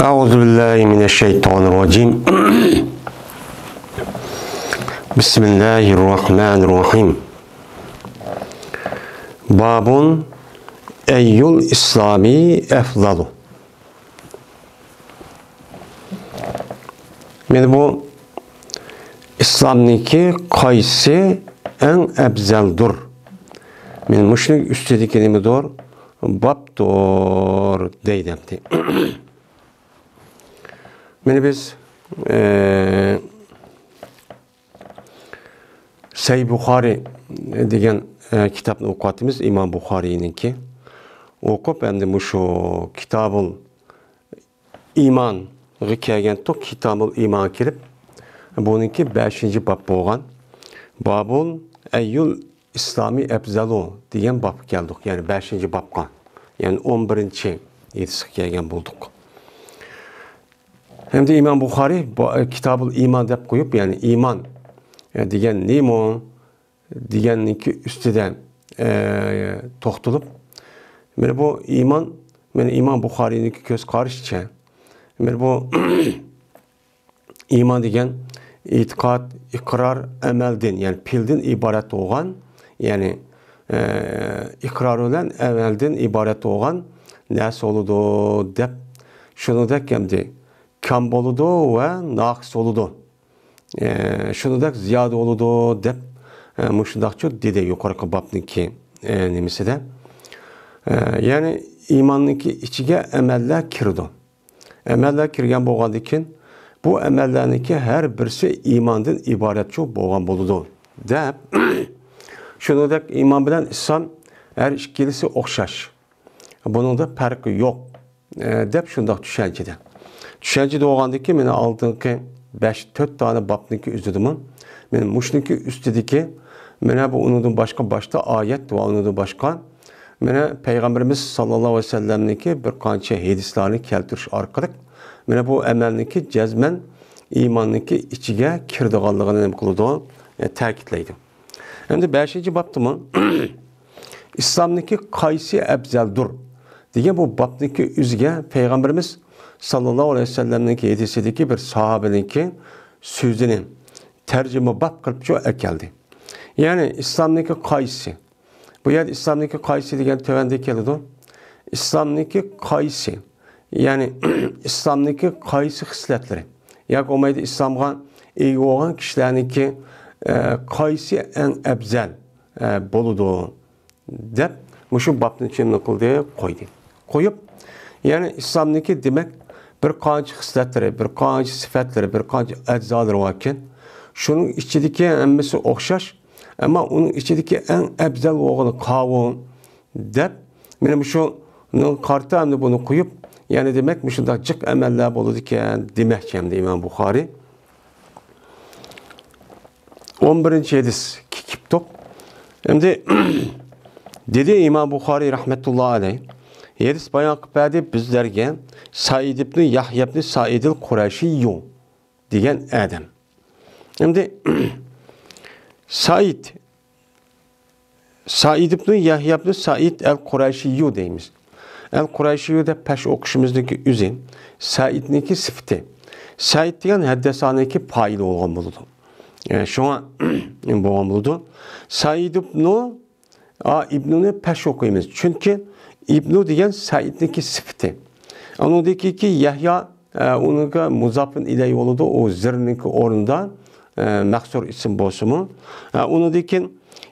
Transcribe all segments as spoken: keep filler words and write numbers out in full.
أعوذ بالله من الشيطان الرجيم. بسم الله الرحمن الرحيم. باب أي الإسلام أفضل. مانا بۇ ئىسلامنىڭكى قايسى ئەڭ ئەپزەلدۇر؟ مانا مۇشۇنىڭ ئۈستىدىكى نېمىدۇر؟ بابتۇر دەيدۇ ئەمدى. مانا بىز، ئە، سەھىھ بۇخارى دېگەن، ئە، كىتابنى ئوقۇۋاتىمىز، ئىمام بۇخارىينىڭكى. ئوقۇپ، ئەمدى مۇشۇ كىتابۇل ئىمانغا كەلگەنتۇق، كىتابۇل ئىمانغا كېلىپ، بۇنىڭكى بەشىنچى باب بولغان. بابۇل ئەييۇل ئىسلامى ئەپزەلۇ دېگەن بابقا كەلدۇق، يەنى بەشىنچى بابقا، يەنى ئون بىرىنچى ھەدىسكە كەلگەن بولدۇق. ئەمدى ئىمام بۇخارى بۇ، ئە، كىتابۇل ئىمان دەپ قويۇپ، يەنى ئىمان، ئە، دېگەن نېمە دېگەننىڭكى ئۈستىدە، ئە، توختىلىپ، مانا بۇ ئىمان، مانا ئىمام بۇخارىينىڭكى كۆز قارىشىچە، مانا بۇ ئىمان دېگەن ئېتىقاد، ئىقرار، ئەمەلدىن، يەنى پېئىلدىن ئىبارەت بولغان، يەنى، ئە، ئىقرار بىلەن ئەمەلدىن ئىبارەت بولغان نەرسە بولىدۇ دەپ، شۇنىڭدەك ئەمدى كام بولىدۇ ۋە ناقىس بولىدۇ. ئە، شۇنىڭدەك زىيادە بولىدۇ دەپ، ئە، مۇشۇنداقچۇ دېدى يۇقىرىقى بابنىڭكى، ئە، نېمىسىدە. ئە، يەنى ئىماننىڭكى ئىچىگە ئەمەللەر كىرىدۇ. ئەمەللەر كىرگەن بولغاندىن كېيىن، بۇ ئەمەللەرنىڭكى ھەر بىرسى ئىماندىن ئىبارەتچۇ بولغان بولىدۇ دەپ، شۇنىڭدەك ئىمان بىلەن ئىسلام ھەر ئىككىلىسى ئوخشاش. بۇنىڭدا پەرقى يوق، ئە، دەپ شۇنداق چۈشەنچىدە. چۈشەنچىدە بولغاندىكى، مانا ئالدىنقى بەش، تۆت دانە بابنىڭكى ئۆزىدىمۇ، مانا مۇشۇنىڭكى ئۈستىدىكى، مانا بۇ ئۇنىڭدىن باشقا باشتا ئايەت ۋە ئۇنىڭدىن باشقا، مانا پەيغەمبىرىمىز ساللاللاھۇ ئەلەيھى ۋەسەللەمنىڭكى بىر قانچە ھەدىسلەرنى كەلتۈرۈش ئارقىلىق، مانا بۇ ئەمەلنىڭكى جەزمەن ئىماننىڭكى ئىچىگە كىرىدىغانلىقىنى نېمە قىلىدۇ؟ ئە، تەكىتلەيدۇ. ئەمدى بەشىنچى بابتىمۇ، ئىسلامنىڭكى قايسى ئەپزەلدۇر دېگەن بۇ بابنىڭكى ئۆزىگە پەيغەمبىرىمىز ساللاللاھۇ ئەلەيھى ۋەسەللەمنىڭكى ھەدىسىدىكى بىر ساھابىنىڭكى سۆزىنى تەرجىمە باب قىلىپچۇ ئەكەلدى. يەنى ئىسلامنىڭكى قايسى؟ بۇ يەردە ئىسلامنىڭكى قايسى دېگەن تۆۋەندە كېلىدۇ. ئىسلامنىڭكى قايسى؟ يەنى ئىسلامنىڭكى قايسى خىسلەتلىرى؟ ياكى بولمايدۇ ئىسلامغا ئىگە بولغان كىشىلەرنىڭكى، ئە، قايسى ئەڭ ئەپزەل، ئە، بولىدۇ؟ دەپ مۇشۇ بابنى چىمنى قىلدى، قويدى. قويۇپ، يەنى ئىسلامنىڭكى دېمەك بىر قانچە خىسلەتلىرى، بىر قانچە سۈپەتلىرى، بىر قانچە ئەجزالىرى باركەن. شۇنىڭ ئىچىدىكى ھەممىسى ئوخشاش، ئەمما ئۇنىڭ ئىچىدىكى ئەڭ ئەپزەل بولغىنى قاۋۇ دەپ، مانا مۇشۇنىڭغا قارىتا ئەمدى بۇنى قويۇپ، يەنى دېمەك مۇشۇنداق جىق ئەمەللەر بولىدىكەن دېمەكچى ئەمدى ئىمام بۇخارى. ئون بىرىنچى ھەدىسكە كېلىپتۇق. ئەمدى دېدى ئىمام بۇخارى رەھمەتۇللا ئەلەيھ، ھەدىس بايان قىلىپ بەردى بىزلەرگە سەئىد ئىبنى يەھيا ئىبنى سەئىدىل قۇرەيشىييۇ دېگەن ئادەم. ئەمدى سەئىد، سەئىد ئىبنى يەھيا ئىبنى سەئىد ئەل قۇرەيشىييۇ دەيمىز. ئەل قۇرەيشىييۇ دەپ پەش ئوقۇشىمىزنىڭكى ئۆزى سەئىدنىڭكى سىپىتى. سەئىد دېگەن ھەددەسسانىڭكى پائىلى بولغان بولىدۇ. ئە، شۇڭا بولغان بولىدۇ. سەئىد ئىبنۇ، ئا، ئىبنۇنى پەش ئوقۇيمىز. چۈنكى ئىبنۇ دېگەن سەئىدنىڭكى سىپىتى. ئۇنىڭدىكى يەھيا، ئە، ئۇنىڭغا مۇزاپىن ئىلەي بولىدۇ. ئۇ زىرنىڭكى ئورنىدا، ئە، مەخسۇر ئىسىم بولسىمۇ. ئە، ئۇنىڭدىن كېيىن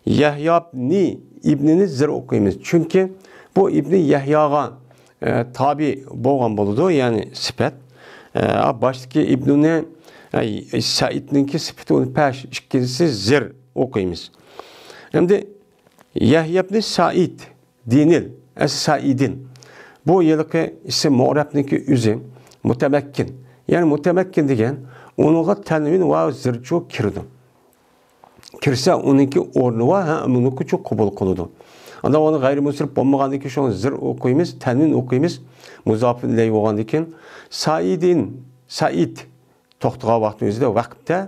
يەھيا ئىبنى، ئىبنىنى زىر ئوقۇيمىز. چۈنكى بۇ ئىبنى يەھياغا، ئە، تابىئ بولغان بولىدۇ، يەنى سۈپەت. ئە، باشتىكى ئىبنۇنى، ئە، سەئىدنىڭكى سۈپىتى ئۇنى پەش، ئىككىنچىسى زىر ئوقۇيمىز. ئەمدى يەھيا ئىبنى سەئىد دىنىل، ئەس سەئىدىن. بۇ ھېلىقى ئىسىم مۇئرەبنىڭكى ئۆزى مۇتەمەككىن. يەنى مۇتەمەككىن دېگەن ئۇنىڭغا تەنۋىن ۋە زىرچۇ كىرىدۇ. كىرسە ئۇنىڭكى ئورنى ۋە ھە، ئۇنىڭكىچۇ قوبۇل قىلىدۇ. ئاندىن ئۇنى غەيرىي مۇنسەرىپ بولمىغاندىن كېيىن شۇنى زىر ئوقۇيمىز، تەنۋىن ئوقۇيمىز، مۇزاپىن ئىلەيھى بولغاندىن كېيىن سەئىدىن، سەئىد. توختىغان ۋاقىتنىڭ ئۆزىدە ۋەقىپتە.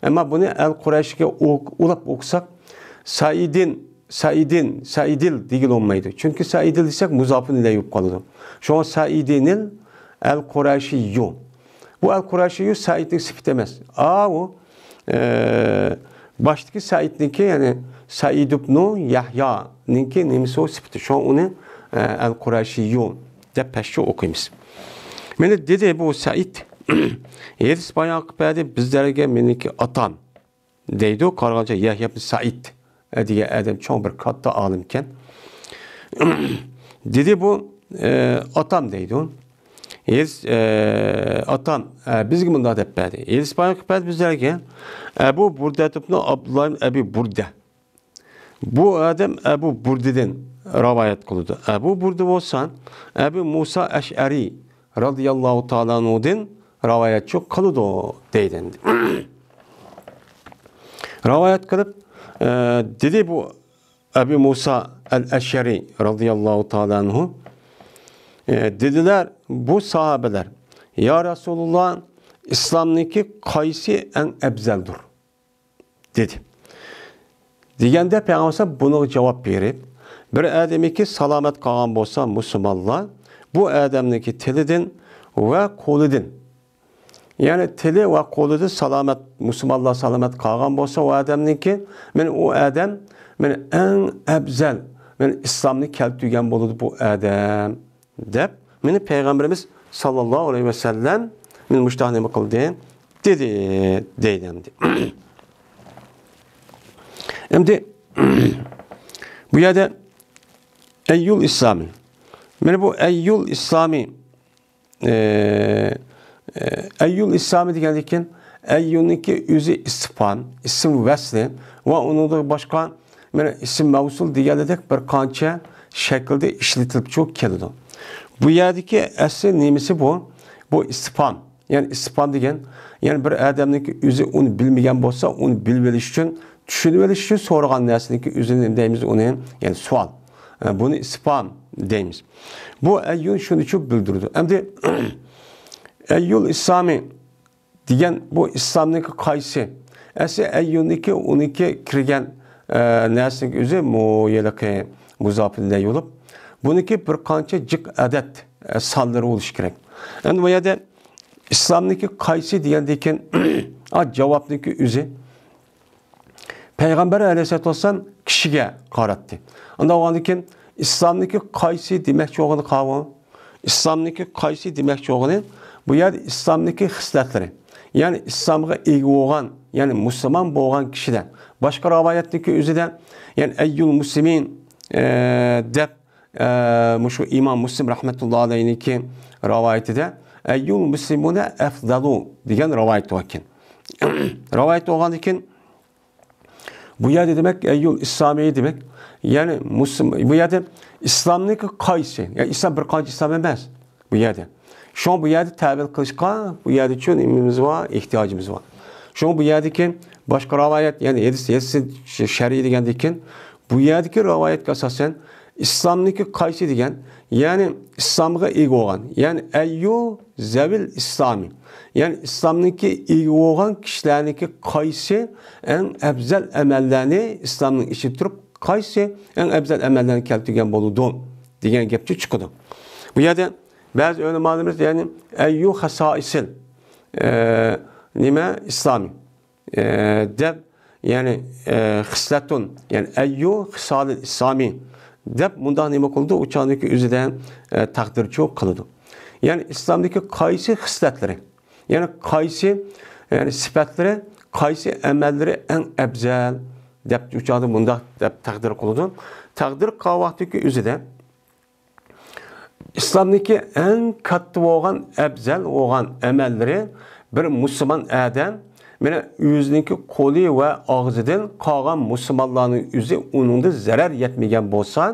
ئەمما بۇنى ئەل قۇرەيشكە ئۇ-، ئۇلاپ ئوقۇساق، سەئىدىن، سەئىدىن، سەئىدىل دېگىلى بولمايدۇ. چۈنكى سەئىدىل دېسەك، مۇزاپىن ئىلەيھى بولۇپ قالىدۇ. شۇڭا سەئىدىنىل ئەل قۇرەيشىيۇ. بۇ ئەل قۇرەيشىيۇ سەئىدنىڭ سۈپىتى ئەمەس. ئاۋۇ، ئە، باشتىكى سەئىدنىڭكى، يەنى سەئىد ئىبنۇ يەھيانىڭكى نېمىسى ئۇ سۈپىتى. شۇڭا ئۇنى، ئە، ئەل قۇرەيشىيۇ دەپ پەشچە ئوقۇيمىز. مانا دېدى بۇ سەئىد، ھېدىس بايان قىلىپ بەردى بىزلەرگە مېنىڭكى ئاتام. دەيدۇ، قارىغانچە يەھيا ئىبن سەئىد، ئە، دېگەن ئادەم چوڭ بىر كاتتا ئالىمكەن. دېدى بۇ، ئە، ئاتام دەيدۇ. ھېدىس، ئە، ئاتام، ئە، بىزگە مۇنداق دەپ بەردى. ھېدىس بايان قىلىپ بەردى بىزلەرگە. ئەبۇ بۇردە ئىبنۇ ئابدۇللا ئىبن ئەبى بۇردە. بۇ ئادەم ئەبۇ بۇردىدىن رىۋايەت قىلىدۇ. ئەبۇ بۇردە بولسا ئەبۇ مۇسا ئەشئەرى رازىياللاھۇ تائالا ئەنھۇدىن رىۋايەتچى قىلىدۇ دەيدۇ. رىۋايەت قىلىپ، ئە، دېدى بۇ ئەبۇ مۇسا ئەل ئەشئەرى رازىياللاھۇ تائالا ئەنھۇ، ئە، دېدىلەر بۇ ساھابىلەر، يا رەسۇلۇللا، ئىسلامنىڭكى قايسى ئەڭ ئەپزەلدۇر؟ دېدى. دېگەندە پەيغەمبەر بۇنىڭغا جاۋاب بېرىپ، بىر ئادەمكى سالامەت قالغان بولسا مۇسۇلمانلار، بۇ ئادەمنىڭكى تىلىدىن ۋە قولىدىن، يەنى تىلى ۋە قولىدىن سالامەت، مۇسۇلمانلار سالامەت قالغان بولسا ئۇ ئادەمنىڭكى، مانا ئۇ ئادەم، مانا ئەڭ ئەپزەل، مانا ئىسلامنى كەلتۈرگەن بولىدۇ بۇ ئادەم. دەپ، مانا پەيغەمبىرىمىز ساللاللاھۇ ئەلەيھى ۋەسەللەم مانا مۇشۇنداق نېمە قىلدى؟ دېدى، دەيدۇ ئەمدى. ئەمدى بۇ يەردە ئەييۇل ئىسلامى. مانا بۇ ئەييۇل ئىسلامى، ئە، ئە، ئەييۇل ئىسلامى دېگەندىن كېيىن ئەييۇلنىڭكى ئۆزى ئىستىفھام، ئىسىم ۋەسلى ۋە ئۇنىڭدىن باشقا مانا ئىسىم مەۋسۇل دېگەنلىرىدەك بىر قانچە شەكىلدە ئىشلىتىلىپ چىقىپ كېلىدۇ. بۇ يەردىكى ئەسلى نېمىسى بۇ؟ بۇ ئىستىفھام. يەنى ئىستىفھام دېگەن، يەنى بىر ئادەمنىڭكى ئۆزى ئۇنى بىلمىگەن بولسا، ئۇنى بىلىۋېلىش ئۈچۈن، چۈشىنىۋېلىش ئۈچۈن سورىغان نەرسىنىڭكى ئۆزىنى نېمە دەيمىز ئۇنى؟ يەنى سوئال. ئە، بۇنى ئىستىفھام دەيمىز. بۇ ئەييۇن شۇنى چۈشىنىپ بىلدۈرىدۇ. ئەمدى ئەييۇل ئىسلامى دېگەن بۇ ئىسلامنىڭكى قايسى؟ ئەسلى ئەييۇننىڭكى ئۇنىڭكى كىرگەن، ئە، نەرسىنىڭ ئۆزى مۇ-، ھېلىقى مۇزاپىللەي بولۇپ، بۇنىڭكى بىر قانچە جىق ئەدەد، ئە، سانلىرى بولۇشى كېرەك. ئەمدى بۇ يەردە ئىسلامنىڭكى قايسى دېگەندىن كېيىن، ئا، جاۋابنىڭكى ئۆزى پەيغەمبەر ئەلەيھىسسالاتۇ ۋەسسالام كىشىگە قاراتتى. ئۇنداق بولغاندىن كېيىن ئىسلامنىڭكى قايسى دېمەكچى بولغىنى قاۋۇ؟ ئىسلامنىڭكى قايسى دېمەكچى بولغىنى؟ بۇ يەردە ئىسلامنىڭكى خىسلەتلىرى. يەنى ئىسلامغا ئىگە بولغان، يەنى مۇسۇلمان بولغان كىشىدە. باشقا رىۋايەتنىڭكى ئۆزىدە، يەنى ئەييۇل مۇسلىمىن، ئە، دەپ، ئە، مۇشۇ ئىمام مۇسلىم رەھمەتۇللا ئەلەيھنىڭكى رىۋايىتىدە ئەييۇل مۇسلىمۇنە ئەفزەلۇ دېگەن رىۋايەت بار ئىكەن. رىۋايەت بولغاندىن كېيىن بۇ يەردە دېمەك، ئەييۇل ئىسلامىي دېمەك، يەنى مۇسۇلمان، بۇ يەردە ئىسلامنىڭكى قايسى؟ يەنى ئىسلام بىر قانچە ئىسلام ئەمەس بۇ يەردە. شۇڭا بۇ يەردە تەۋىل قىلىشقا بۇ يەردە چوڭ نېمىمىز بار، ئېھتىياجىمىز بار. شۇڭا بۇ يەردىكى باشقا رىۋايەت، يەنى ھەدىس، ھەدىس شەرھى دېگەندىن كېيىن بۇ يەردىكى رىۋايەتكە ئاساسەن ئىسلامنىڭكى قايسى دېگەن، يەنى ئىسلامغا ئىگە بولغان، يەنى ئەييۇ زەۋىل ئىسلامى، يەنى ئىسلامنىڭكى ئىگە بولغان كىشىلەرنىڭكى قايسى ئەڭ ئەپزەل ئەمەللەرنى ئىسلامنىڭ ئىچىدە تۇرۇپ، قايسى ئەڭ ئەپزەل ئەمەللەرنى كەلتۈرگەن بولىدۇ دېگەن گەپچۇ چىقىدۇ. بۇ يەردە بەزى ئۆلىمالىرىمىز، يەنى ئەييۇ خاسائىسىل، ئە، نېمە، ئىسلامى، ئە، دەپ، يەنى، ئە، خىسلەتۇن، يەنى ئەييۇ خىسالىل ئىسلامى دەپ مۇنداق نېمە قىلىدۇ، ئۇ چاغدىكى ئۆزىدە، ئە، تەقدىرچۇ قىلىدۇ. يەنى ئىسلامدىكى قايسى خىسلەتلىرى، يەنى قايسى، يەنى سۈپەتلىرى، قايسى ئەمەللىرى ئەڭ ئەپزەل دەپ ئۇ چاغدا مۇنداق دەپ تەقدىر قىلىدۇ. تەقدىر قىلغان ۋاقتىدىكى ئۆزىدە ئىسلامدىكى ئەڭ كاتتا بولغان، ئەپزەل بولغان ئەمەللىرى بىر مۇسۇلمان ئادەم، مانا، ئۆزىنىڭكى قولى ۋە ئاغزىدىن قالغان مۇسۇلمانلارنىڭ ئۆزى ئۇنىڭدا زەرەر يەتمىگەن بولسا،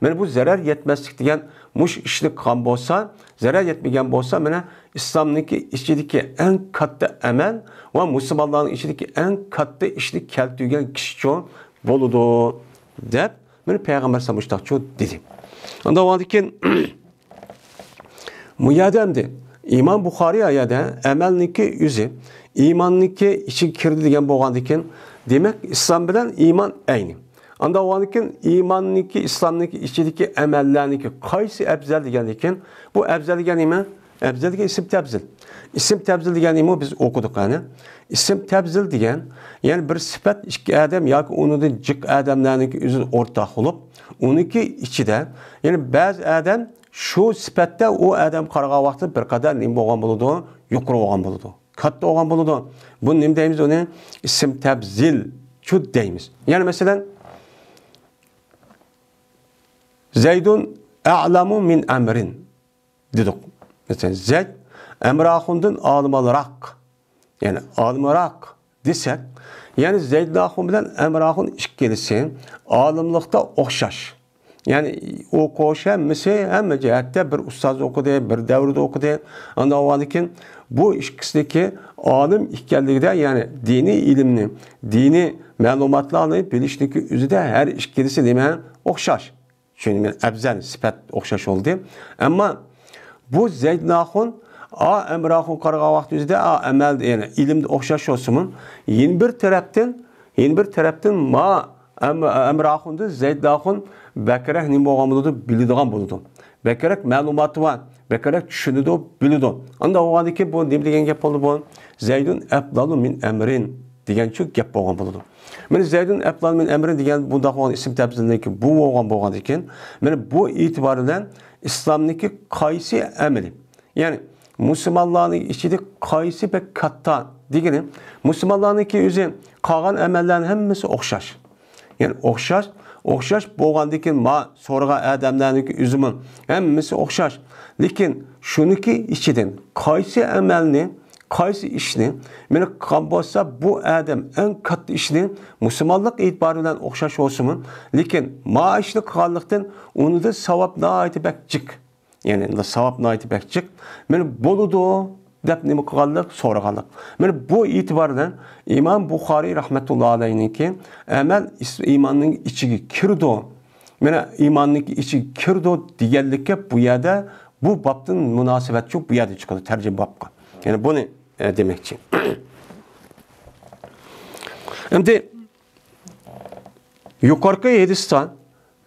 مانا، بۇ زەرەر يەتمەسلىك دېگەن مۇشۇ ئىشنى قىلغان بولسا، زەرەر يەتمىگەن بولسا، مانا، ئىسلامنىڭكى ئىچىدىكى ئەڭ كاتتا ئەمەل ۋە مۇسۇلمانلارنىڭ ئىچىدىكى ئەڭ كاتتا ئىشنى كەلتۈرگەن كىشىچۇ بولىدۇ، دەپ، مانا، پەيغەمبەر سەللەللاھۇ ئەلەيھى ۋەسەللەم مۇشۇنداق چۇ دېدى. ئۇنداق بولغاندىن كېيىن، بۇ يەردە ئەمدى ئىمام بۇخارىي ئايەدە ئەمەلنىڭكى ئۆزى ئىماننىڭكى ئىچىگە كىردى دېگەن بولغاندىن كېيىن، دېمەك، ئىسلام بىلەن ئىمان ئەينى. ئانداق بولغاندىن كېيىن، ئىماننىڭكى، ئىسلامنىڭكى ئىچىدىكى ئەمەللەرنىڭكى قايسى ئەپزەل دېگەندىن كېيىن، بۇ ئەپزەل دېگەن نېمە؟ ئەبزەل دېگەن ئىسىم تەبزىل. ئىسىم تەبزىل دېگەننىمۇ بىز ئوقۇدۇق ئەنە. ئىسىم تەبزىل دېگەن، يەنى بىر سۈپەت ئىككى ئادەم ياكى ئۇنىڭدىن جىق ئادەملەرنىڭكى ئۆزىدە ئورتاق بولۇپ، ئۇنىڭكى ئىچىدە، يەنى بەزى ئادەم شۇ سۈپەتتە ئۇ ئادەم قارىغان ۋاقتىدا بىر قەدەر نېمە بولغان بولىدۇ؟ يۇقىرى بولغان بولىدۇ. كاتتا بولغان بولىدۇ. بۇنى نېمە دەيمىز ئۇنى؟ ئىسىم تەبزىلچۇ دەيمىز. يەنى مەسىلەن، زەيدۇن ئەلەمۇ مىن ئەمرىن دېدۇق. مەسىلەن، زەيد ئەمر ئاخۇندىن ئالىمراق. يەنى ئالىمراق دېسەك، يەنى زەيدۇن ئاخۇن بىلەن ئەمر ئاخۇن ئىككىلىسى ئالىملىقتا ئوخشاش. يەنى ئوقۇش ھەممىسى، ھەممە جەھەتتە بىر ئۇستاز ئوقۇدى، بىر دەۋردە ئوقۇدى. ئاندىن ئاۋۋالدىن كېيىن بۇ ئىككىسىدىكى ئالىم ئىكەنلىكىدە، يەنى دىنىي ئىلىمنى، دىنىي مەلۇماتلارنى بىلىشنىڭكى ئۆزىدە ھەر ئىككىلىسى نېمە؟ ئوخشاش. شۇنى مەن ئەبزەل سۈپەت ئوخشاش بولدى. ئەمما بۇ زەيدۇن ئاخۇن، ئا، ئەمر ئاخۇن قارىغان ۋاقتى ئۆزىدە، ئا، ئەمەل، يەنى ئىلىمدە ئوخشاش بولسىمۇ، يەنە بىر تەرەپتىن، يەنە بىر تەرەپتىن ما، ئەم-، ئەمر ئاخۇندىن زەيدۇن ئاخۇن بەكرەك نېمە بولغان بولىدۇ، بىلىدىغان بولىدۇ. بەكرەك مەلۇماتى بار، بەكرەك چۈشىنىدۇ، بىلىدۇ. ئانداق بولغاندىن كېيىن بۇ نېمە دېگەن گەپ بولدى بۇ؟ زەيدۇن ئەفزەلۇ مىن ئەمرىن دېگەنچۇ گەپ بولغان بولىدۇ. مانا زەيدۇن ئەفزەلۇ مىن ئەمرىن دېگەن بۇنداق بولغان ئىسىم تەبزىلنىڭكى بۇ بولغان بولغاندىكىن، مانا بۇ ئېتىبار بىلەن ئىسلامنىڭكى قايسى ئەمىلى؟ يەنى مۇسۇلمانلارنىڭ ئىچىدە قايسى بەك كاتتا دېگىنى، مۇسۇلمانلارنىڭكى ئۆزى قالغان ئەمەللەرنىڭ ھەممىسى ئوخشاش. يەنى ئوخشاش، ئوخشاش بولغاندىكىن ما سورىغان ئادەملەرنىڭكى ئۆزىمۇ ھەممىسى ئوخشاش. لېكىن شۇنىڭكى ئىچىدىن قايسى ئەمەلنى، قايسى ئىشنى مېنى قىلغان بولسا، بۇ ئادەم ئەڭ كاتتا ئىشنى مۇسۇلمانلىق ئېتىبارى بىلەن ئوخشاش بولسىمۇ، لېكىن ما ئىشنى قىلغانلىقتىن ئۇنىڭدا ساۋاب ناھايىتى بەك جىق. يەنى ساۋاب ناھايىتى بەك جىق. مانا بولىدۇ دەپ نېمە قىلغانلىق، سورىغانلىق. مانا بۇ ئېتىبار بىلەن ئىمام بۇخارىي رەھمەتۇللا ئەلەيھنىڭكى ئەمەل ئىس-، ئىماننىڭ ئىچىگە كىرىدۇ. مانا ئىماننىڭ ئىچىگە كىرىدۇ دېگەنلىككە بۇ يەردە بۇ بابتىن مۇناسىۋەتچۇ بۇ يەردە چىقىدۇ، تەرجىمە بابقا. يەنى بۇنى، ئە، دېمەكچى. ئەمدى يۇقىرىقى ھەدىستە،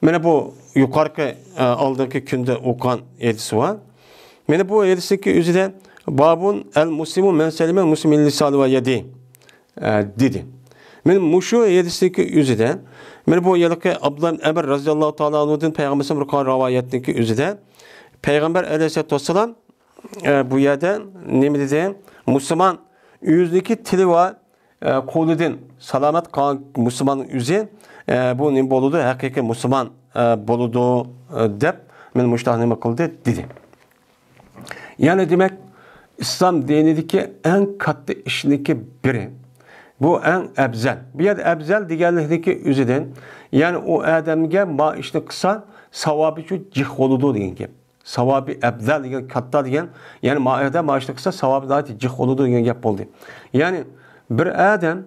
مانا بۇ يۇقىرىقى، ئە، ئالدىنقى كۈندە ئوقۇغان ھەدىسى بار. مانا بۇ ھەدىسنىڭكى ئۆزىدە بابۇن ئەل مۇسلىمۇ مەن سەلىمە مۇسلىمۇن لىسانى ۋە يەدى، ئە، دېدى. مانا مۇشۇ ھەدىسنىڭكى ئۆزىدە، مانا بۇ ھېلىقى ئابدۇللا ئىبن ئەمر رەزىياللاھۇ تائالا ئەنھۇدىن پەيغەمبەر رىۋايەتنىڭكى ئۆزىدە پەيغەمبەر ئەلەيھىسسالاتۇ ۋەسسالام، ئە، بۇ يەردە نېمە دېدى؟ مۇسۇلمان ئۆزىنىڭكى تىلى ۋە، ئە، قولىدىن سالامەت قالغان مۇسۇلمان ئۆزى، ئە، بۇ نېمە بولىدۇ؟ ھەقىقىي مۇسۇلمان، ئە، بولىدۇ، ئە، دەپ مانا مۇشۇنداق نېمە قىلدى، دېدى. يەنى دېمەك، ئىسلام دىنىدىكى ئەڭ كاتتا ئىشنىڭكى بىرى. بۇ ئەڭ ئەپزەل. بۇ يەردە ئەپزەل دېگەنلىكنىڭكى ئۆزىدىن، يەنى ئۇ ئادەمگە ما ئىشنى قىلسا، ساۋابى شۇ جىق بولىدۇ دېگەن گەپ. ساۋابى ئەپزەل دېگەن، كاتتا دېگەن، يەنى ما ئادەم ما ئىشنى قىلسا، ساۋابى ناھايىتى جىق بولىدۇ دېگەن گەپ بولدى. يەنى بىر ئادەم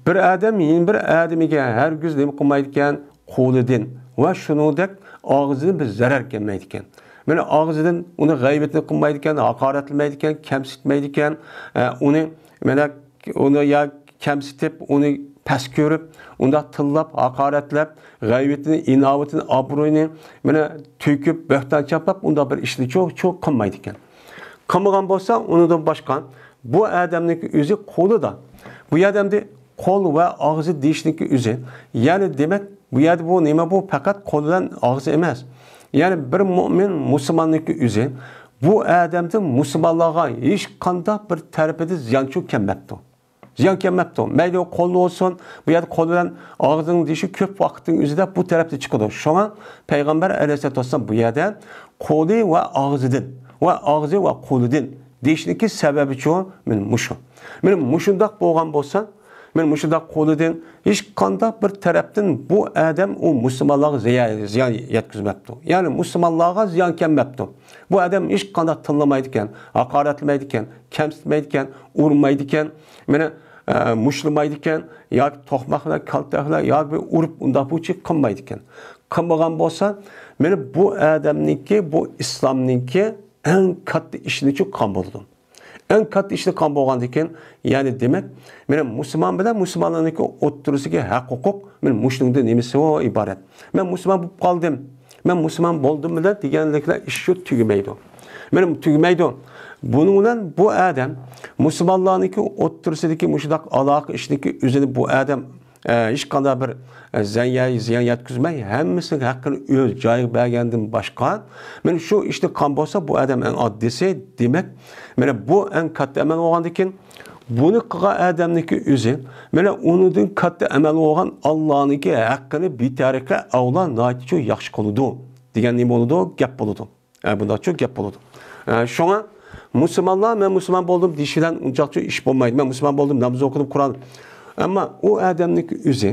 بىر ئادەم يەنە بىر ئادىمىگە ھەرگىز نېمە قىلمايدىكەن؟ قولىدىن ۋە شۇنىڭدەك ئاغزىدىن بىر زەرەر كەلمەيدىكەن. مانا ئاغزىدىن ئۇنى غەيۋىتىنى قىلمايدىكەن، ھاقارەتلىمەيدىكەن، كەمسىتمەيدىكەن. ئە، ئۇنى، مانا، ئۇنى يا كەمسىتىپ، ئۇنى پەس كۆرۈپ، ئۇنداق تىللاپ، ھاقارەتلەپ، غەيۋىتىنى، ئىناۋىتىنى، ئابرۇيىنى، مانا، تۆكۈپ، بۆھتان چاپلاپ، ئۇنداق بىر ئىشنى چو-، چو قىلمايدىكەن. قىلمىغان بولسا، ئۇنىڭدىن باشقا بۇ ئادەمنىڭكى ئۆزى قولىدا. بۇ يەردە ئەمدى قول ۋە ئاغزى دېيىشنىڭكى ئۆزى. يەنى دېمەك، بۇ يەردە بۇ نېمە بۇ؟ پەقەت قول بىلەن ئاغزى ئەمەس. يەنى بىر مۆمىن مۇسۇلماننىڭكى ئۆزى بۇ ئادەمدىن مۇسۇلمانلارغا ھېچقانداق بىر تەرىپىدە زىيانچۇ كەلمەپتۇ. زىيان كەلمەپتۇ. مەيلى قول بولسۇن، بۇ يەردە قول بىلەن ئاغزىنىڭ دېيىشى كۆپ ۋاقىتنىڭ ئۆزىدە بۇ تەرەپتە چىقىدۇ. شۇڭا پەيغەمبەر ئەلەيھىسسالاتۇ ۋەسسالام بۇ يەردە قولى ۋە ئاغزىدىن ۋە ئاغزى ۋە قولىدىن دېيىشنىڭكى سەۋەبىچۇ مانا مۇشۇ. مانا مۇشۇنداق بولغان بولسا، مانا مۇشۇنداق قولىدىن ھېچقانداق بىر تەرەپتىن بۇ ئادەم ئۇ مۇسۇلمانلارغا زىيا-، زىيان يەتكۈزمەپتۇ. يەنى مۇسۇلمانلارغا زىيان كەلمەپتۇ. بۇ ئادەم ھېچقانداق تىللىمايدىكەن، ھاقارەتلىمەيدىكەن، كەمسىتمەيدىكەن، ئۇرمايدىكەن، مانا، ئە، مۇشتلىمايدىكەن، ياكى توقماق بىلەن كالتەك بىلەن ياكى بىر ئۇرۇپ ئۇنداق بۇ چىق قىلمايدىكەن. قىلمىغان بولسا، مانا بۇ ئادەمنىڭكى، بۇ ئىسلامنىڭكى ئەڭ كاتتا ئىشىنى چىققان بولىدۇ. ئەڭ كاتتا ئىشنى قىلغان بولغاندىكىن، يەنى دېمەك، مانا مۇسۇلمان بىلەن مۇسۇلمانلارنىڭكى ئوتتۇرىسىدىكى ھەق ھوقۇق، مانا مۇشۇنىڭدىن نېمىسى ئىبارەت. مەن مۇسۇلمان بولۇپ قالدىم، مەن مۇسۇلمان بولدۇم بىلەن دېگەنلىكلەر ئىش شۇ تۈگىمەيدۇ. مانا تۈگىمەيدۇ. بۇنىڭ بىلەن بۇ ئادەم مۇسۇلمانلارنىڭكى ئوتتۇرىسىدىكى مۇشۇنداق ئالاقە ئىشىنىڭكى ئۆزىنى بۇ ئادەم، ئە، ھېچقانداق بىر، ئە، زىيان، زىيان يەتكۈزمەي، ھەممىسىنىڭ ھەققىنى ئۆز جايىغا بەرگەندىن باشقا، مانا شۇ ئىشنى قىلغان بولسا، بۇ ئادەم ئەڭ ئاددىيسى. دېمەك، مانا بۇ ئەڭ كاتتا ئەمەل بولغاندىكىن، بۇنى قىلغان ئادەمنىڭكى ئۆزى، مانا ئۇنىڭدىن كاتتا ئەمەل بولغان ئاللانىڭكى ھەققىنى بىتەرىقە ئەۋلا ناھايىتى ياخشى قىلىدۇ دېگەن نېمە بولىدۇ؟ گەپ بولىدۇ. ئە، بۇنداقچۇ گەپ بولىدۇ. ئە، شۇڭا مۇسۇلمانلار، مەن مۇسۇلمان بولدۇم دېيىش بىلەن ئۇنچاقچۇ ئىش بولمايدۇ. مەن مۇسۇلمان بولدۇم، ناماز ئوقۇدۇم، قۇرئان. ئەمما ئۇ ئادەمنىڭكى ئۆزى،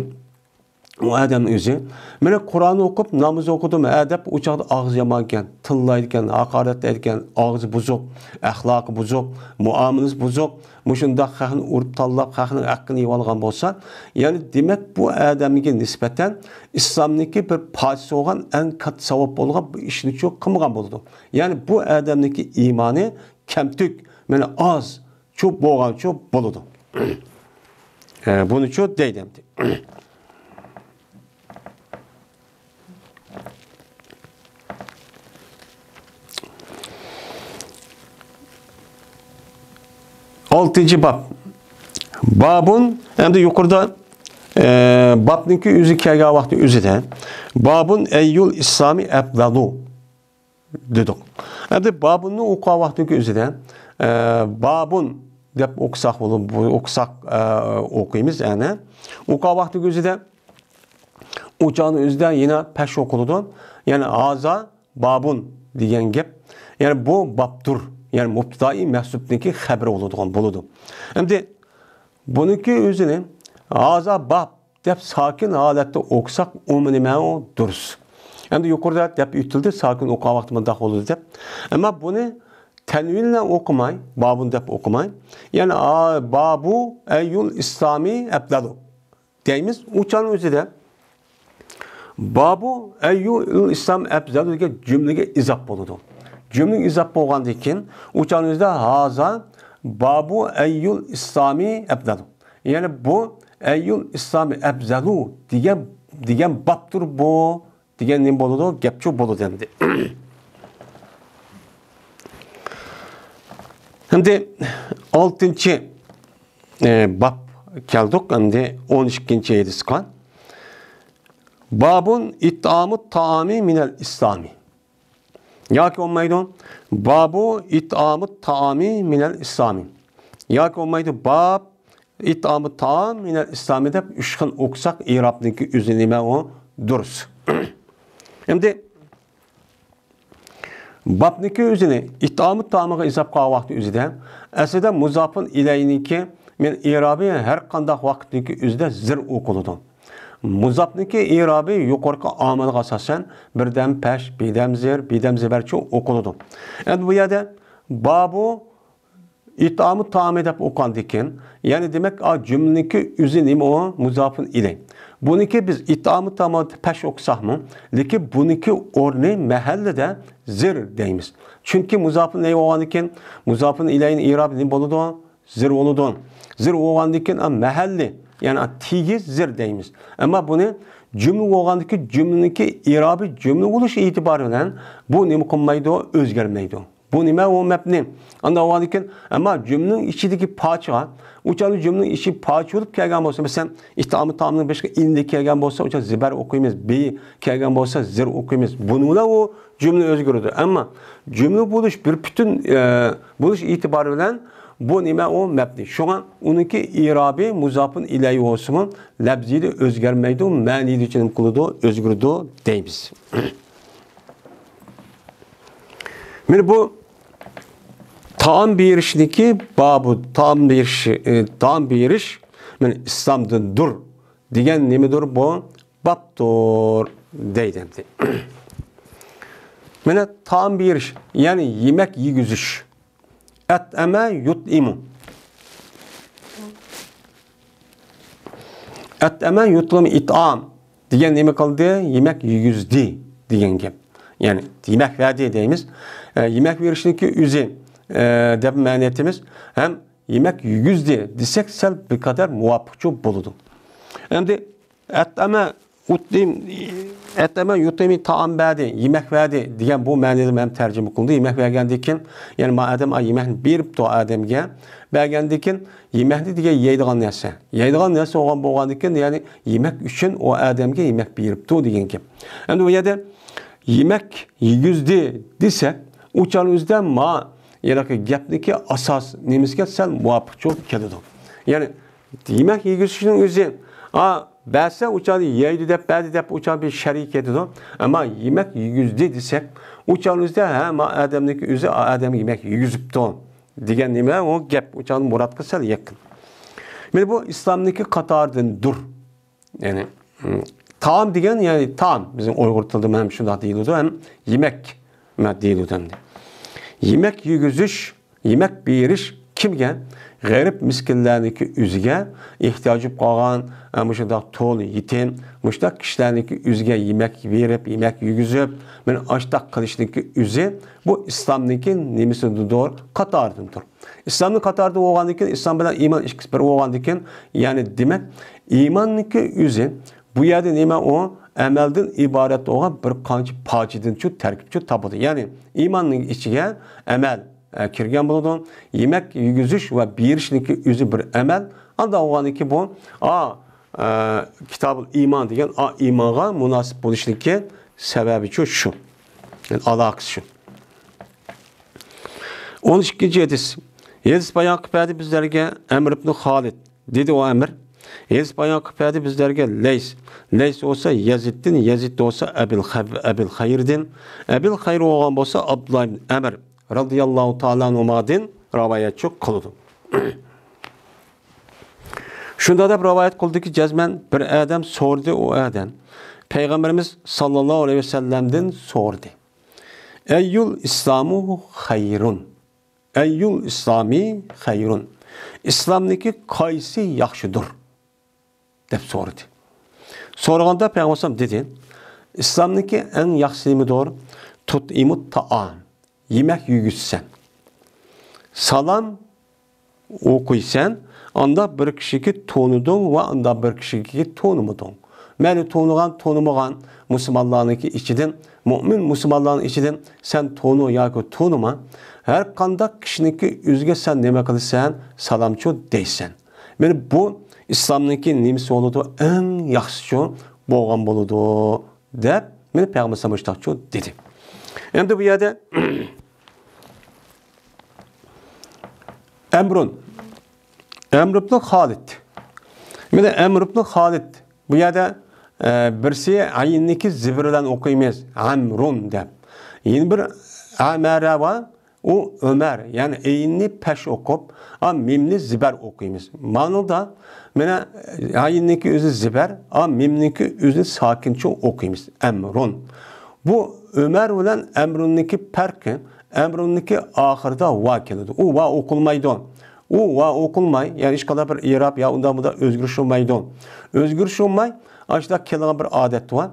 ئۇ ئادەمنىڭ ئۆزى، مانا قۇرئان ئوقۇپ، ناماز ئوقۇدۇم، ھە دەپ، ئۇ چاغدا ئاغزى يامانكەن، تىللايدىكەن، ھاقارەتلەيدىكەن، ئاغزى بۇزۇق، ئەخلاقى بۇزۇق، مۇئامىلىسى بۇزۇق، مۇشۇنداق خەقنى ئۇرۇپ تاللاپ، خەقنىڭ ھەققىنى يېۋالغان بولسا، يەنى دېمەك، بۇ ئادەمگە نىسبەتەن ئىسلامنىڭكى بىر پارچىسى بولغان، ئەڭ كاتتا ساۋاب بولغان بىر ئىشنىچۇ قىلمىغان بولىدۇ. يەنى بۇ ئادەمنىڭكى ئىمانى كەمتۈك، مانا ئازچۇ بولغانچۇ بولىدۇ. ئە، بۇنىچۇ دەيدۇ ئەمدى. ئالتىنچى باب. بابۇن، ئەمدى يۇقىرىدا، ئە، بابنىڭكى ئۆزى كەلگەن ۋاقتى ئۆزىدە، بابۇن ئەييۇل ئىسلامى ئەپزالۇ دېدۇق. ئەمدى بابۇننى ئوقۇغان ۋاقتىدىكى ئۆزىدە، ئە، بابۇن دەپ ئوقۇساق بولۇپ، بۇ ئوقۇساق، ئە، ئوقۇيمىز، ئەنە. ئوقۇغان ۋاقتىدىكى ئۆزىدە، ئۇ چاغنىڭ ئۆزىدە يەنە پەش ئوقۇلىدۇ. يەنى ھازا بابۇن دېگەن گەپ. يەنى بۇ بابتۇر. يەنى مۇبتىدائى مەھسۇبنىڭكى خەبىرى بولىدىغان بولىدۇ. ئەمدى بۇنىڭكى ئۆزىنى ھازا باب دەپ ساكىن ھالەتتە ئوقۇساق، ئۇمۇ نېمە ئۇ؟ دۇرۇس. ئەمدى يۇقىرىدا دەپ ئۆتۈلدى، ساكىن ئوقۇغان ۋاقتى مۇنداق بولىدۇ دەپ. ئەمما بۇنى تەنۋىن بىلەن ئوقۇماي، بابۇن دەپ ئوقۇماي، يەنى، ئا، بابۇ ئەييۇل ئىسلامى ئەپزالۇ دەيمىز. ئۇ چاغنىڭ ئۆزىدە بابۇ ئەييۇل ئىسلام ئەپزالۇ دېگەن جۈملىگە ئىزاپ بولىدۇ. جۈملىگە ئىزاپ بولغاندىن كېيىن، ئۇ چاغنىڭ ئۆزىدە ھازا بابۇ ئەييۇل ئىسلامى ئەپزالۇ. يەنى بۇ ئەييۇل ئىسلامى ئەپزالۇ دېگەن، دېگەن بابتۇر بۇ دېگەن نېمە بولىدۇ؟ گەپچۇ بولىدۇ ئەمدى. ئەمدى ئالتىنچى، ئە، باب كەلدۇق. ئەمدى ئون ئىككىنچى ھەدىسكە. بابۇن ئىتئامۇت تائامى مىنەل ئىسلامى. ياكى بولمايدۇ. بابۇ ئىتئامۇت تائامى مىنەل ئىسلامى. ياكى بولمايدۇ. باب ئىتئامۇت تائام مىنەل ئىسلامى دەپ ئۈچ خىل ئوقۇساق، ئىرابنىڭكى ئۆزى نېمە ئۇ؟ دۇرۇس. ئەمدى بابنىڭكى ئۆزىنى ئىتئامۇت تائامىغا ئىزاپ قىلغان ۋاقتى ئۆزىدە، ئەسلىدە مۇزاپۇن ئىلەينىڭكى مەن ئىرابى ھەر قانداق ۋاقىتنىڭكى ئۆزىدە زىر ئوقۇلىدۇ. مۇزاپنىڭكى ئىرابى يۇقىرىقى ئامىلغا ئاساسەن بىردەم پەش، بىردەم زىر، بىردەم زىبەرچۇ ئوقۇلىدۇ. ئەمدى بۇ يەردە بابۇ ئىتئامۇت تائامى دەپ ئوقۇغاندىكىن، يەنى دېمەك، ئا، جۈملىنىڭكى ئۆزى نېمە ئۇ؟ مۇزاپۇن ئىلەي. بۇنىڭكى بىز ئىتئامۇت تائامى پەش ئوقۇساقمۇ، لېكىن بۇنىڭكى ئورنى مەھەللىدە زىر دەيمىز. چۈنكى مۇزاپۇن ئىلەي بولغاندىكىن، مۇزاپۇن ئىلەينىڭ ئىرابى نېمە بولىدۇ؟ زىر بولىدۇ. زىر بولغاندىكىن، ئا، مەھەللى، يەنى، ئا، تېگىس زىر دەيمىز. ئەمما بۇنى جۈملە بولغاندىكى، جۈملىنىڭكى ئىرابى جۈملە بولۇش ئېتىبارى بىلەن بۇ نېمە قىلمايدۇ؟ ئۆزگەرمەيدۇ. بۇ نېمە؟ ئۇ مەبنى. ئانداق بولغاندىكىن، ئەمما جۈملىنىڭ ئىچىدىكى پارچىغا، ئۇ چاغدا جۈملىنىڭ ئىچى پارچە بولۇپ كەلگەن بولسا، مەسىلەن، ئىتئامۇت تائامىنىڭ بېشىغا ئىندى كەلگەن بولسا، ئۇ چاغدا زىبەر ئوقۇيمىز، بى كەلگەن بولسا، زىر ئوقۇيمىز. بۇنىڭ بىلەن ئۇ جۈملە ئۆزگىرىدۇ. ئەمما جۈملە بولۇش بىر پۈتۈن، ئە، بولۇش ئېتىبارى بىلەن بۇ نېمە؟ ئۇ مەبنى. شۇڭا ئۇنىڭكى ئىرابى مۇزاپۇن ئىلەيھى بولسىمۇ، لەپزىيدە ئۆزگەرمەيدۇ، مەنىدە نېمە قىلىدۇ؟ ئۆزگىرىدۇ دەيمىز. مانا بۇ تائام بېرىشنىكى بابۇ، تائام بېرىش، ئى، تائام بېرىش، مانا ئىسلامدىندۇر دېگەن نېمىدۇر بۇ؟ بابتۇر دەيدۇ ئەمدى. مانا تائام بېرىش، يەنى يېمەك يېگۈزۈش. ئەتئەمە يۇتئىمۇ. ئەتئەمە يۇتئىمۇ ئىتئام دېگەن نېمە قىلدى؟ يېمەك يېگۈزدى دېگەن گەپ. يەنى يېمەك بەردى دەيمىز. ئە، يېمەك بېرىشنىڭكى ئۆزى، ئە، دەپ مەنىتىمىز. ھەم يېمەك يېگۈزدى دېسەك سەل بىر قەدەر مۇۋاپىقچۇ بولىدۇ. ئەمدى ئەتئەمە ئۇتئىم، ئەتئەمە يۇتئىمۇ تائام بەردى، يېمەك بەردى دېگەن بۇ مەنىدە مەن تەرجىمە قىلدى. يېمەك بەرگەندىن كېيىن، يەنى ما ئادەم، ئا، يېمەكنى بېرىپتۇ ئادەمگە. بەرگەندىن كېيىن يېمەكنى دېگەن يەيدىغان نەرسە. يەيدىغان نەرسە بولغان، بولغاندىن كېيىن، يەنى يېمەك ئۈچۈن ئۇ ئادەمگە يېمەك بېرىپتۇ دېگەن گەپ. ئەمدى بۇ يەردە يېمەك يېگۈزدى دېسەك، ئۇ چاغنىڭ ئۆزىدە ما، يەنى گەپنىكى ئاساس نېمىسىگە سەل مۇۋاپىق جاۋاب كېلىدۇ. يەنى يېمەك يېگۈزۈشنىڭ ئۆزى، ئا، بەرسە ئۇ چاغدا يەيدۇ دەپ بەردى دەپ ئۇ چاغدا بىر شەرھى كېتىدۇ. ئەمما يېمەك يېگۈزدى دېسەك، ئۇ چاغنىڭ ئۆزىدە، ھە، ما ئادەمنىڭكى ئۆزى، ئا، ئادەمگە يېمەك يېگۈزۈپتۇ دېگەن نېمە، ئۇ گەپ ئۇ چاغدا مۇرادقا سەل يېقىن. مانا بۇ ئىسلامنىڭكى قاتارىدىندۇر. يەنى، م، تائام دېگەن، يەنى تائام. بىزنىڭ ئۇيغۇر تىلىدا ھەم شۇنداق دېيىلىدۇ، ھەم يېمەك دېيىلىدۇ ئەمدى. يېمەك يېگۈزۈش، يېمەك بېرىش كىمگە؟ غېرىب مىسكىنلەرنىڭكى ئۆزىگە، ئېھتىياجى بولۇپ قالغان، ئە، مۇشۇنداق تول يېتىم، مۇشۇنداق كىشىلەرنىڭكى ئۆزىگە يېمەك بېرىپ، يېمەك يېگۈزۈپ، مانا ئاشتاق قىلىشنىڭكى ئۆزى بۇ ئىسلامنىڭكى نېمىسىدۇر؟ قاتارىدىندۇر. ئىسلامنىڭ قاتارىدا بولغاندىن كېيىن، ئىسلام بىلەن ئىمان ئىككىسى بىر بولغاندىن كېيىن، يەنى دېمەك، ئىماننىڭكى ئۆزى بۇ يەردە نېمە ئۇ؟ ئەمەلدىن ئىبارەت بولغان بىر قانچە پارچىدىنچۇ تەركىبچۇ تاپىدۇ. يەنى ئىماننىڭ ئىچىگە ئەمەل، ئە، كىرگەن بولىدۇ. يېمەك يېگۈزۈش ۋە بېرىشنىڭكى ئۆزى بىر ئەمەل. ئانداق بولغاندىن كېيىن بۇ، ئا، ئە، كىتابۇل ئىمان دېگەن ئا ئىمانغا مۇناسىپ بولۇشنىڭكى سەۋەبىچۇ شۇ. يەنى ئالاقىسى شۇ. ئون ئىككىنچى ھەدىس. ھەدىس بايان قىلىپ بەردى بىزلەرگە ئەمر ئىبنى خالىد. دېدى ئۇ ئەمر. ھەدىس بايان قىلىپ بەردى بىزلەرگە لەيس. لەيس بولسا يەزىدتىن، يەزىد بولسا ئەبىل خە-، ئەبىل خەيردىن. ئەبىل خەير بولغان بولسا ئابدۇللا ئىبن ئەمر رەزىياللاھۇ تائالا ئەنھۇمادىن رىۋايەتچى قىلىدۇ. شۇنداق دەپ رىۋايەت قىلدىكى، جەزمەن بىر ئادەم سورىدى، ئۇ ئادەم پەيغەمبىرىمىز ساللاللاھۇ ئەلەيھى ۋەسەللەمدىن سورىدى. ئەييۇل ئىسلامۇ خەيرۇن. ئەييۇل ئىسلامى خەيرۇن. ئىسلامنىڭكى قايسى ياخشىدۇر؟ دەپ سورىدى. سورىغاندا پەيغەمبەر ئەلەيھىسسالام دېدى، ئىسلامنىڭكى ئەڭ ياخشىسى نېمىدۇر؟ تۇتئىمۇت تائام. يېمەك يېگۈزىسەن. سالام ئوقۇيسەن، ئاندا بىر كىشىگە تونۇدۇڭ ۋە ئاندا بىر كىشىگە تونۇمىدىڭ. مەيلى تونۇغان، تونۇمىغان مۇسۇلمانلارنىڭكى ئىچىدىن، مۆمىن مۇسۇلمانلارنىڭ ئىچىدىن سەن تونۇ ياكى تونۇما، ھەر قانداق كىشىنىڭكى ئۆزىگە سەن نېمە قىلىسەن؟ سالامچۇ دەيسەن. مانا بۇ ئىسلامنىڭكى نېمىسى بولىدۇ؟ ئەڭ ياخشىسىچۇ بولغان بولىدۇ، دەپ مانا پەيغەمبەر ئەلەيھىسسالام مۇشۇنداقچۇ دېدى. ئەمدى بۇ يەردە ئەمرۇن. ئەمر ئىبن خالىد. مانا ئەمر ئىبن خالىد. بۇ يەردە، ئە، بىرسى ئەيننىكى زىبىر بىلەن ئوقۇيمىز، ئەمرۇن دەپ. يەنە بىر ئەمەرە بار، ئۇ ئۆمەر، يەنى ئەيننى پەش ئوقۇپ، ئا، مىمنى زىبەر ئوقۇيمىز. مانىدا مانا ئەيننىكى ئۆزى زىبەر، ئا، مىمنىكى ئۆزى ساكىنچە ئوقۇيمىز، ئەمرۇن. بۇ ئۆمەر بىلەن ئەمرۇننىڭكى پەرقى، ئەمرۇننىڭكى ئاخىرىدا ۋا كېلىدۇ. ئۇ ۋا ئوقۇلمايدۇ. ئۇ ۋا ئوقۇلماي، يەنى ھېچقانداق بىر ئېراب يا ئۇنداق مۇنداق ئۆزگىرىش بولمايدۇ. ئۆزگىرىش بولماي، ئاشۇنداق كېلىدىغان بىر ئادەت بار.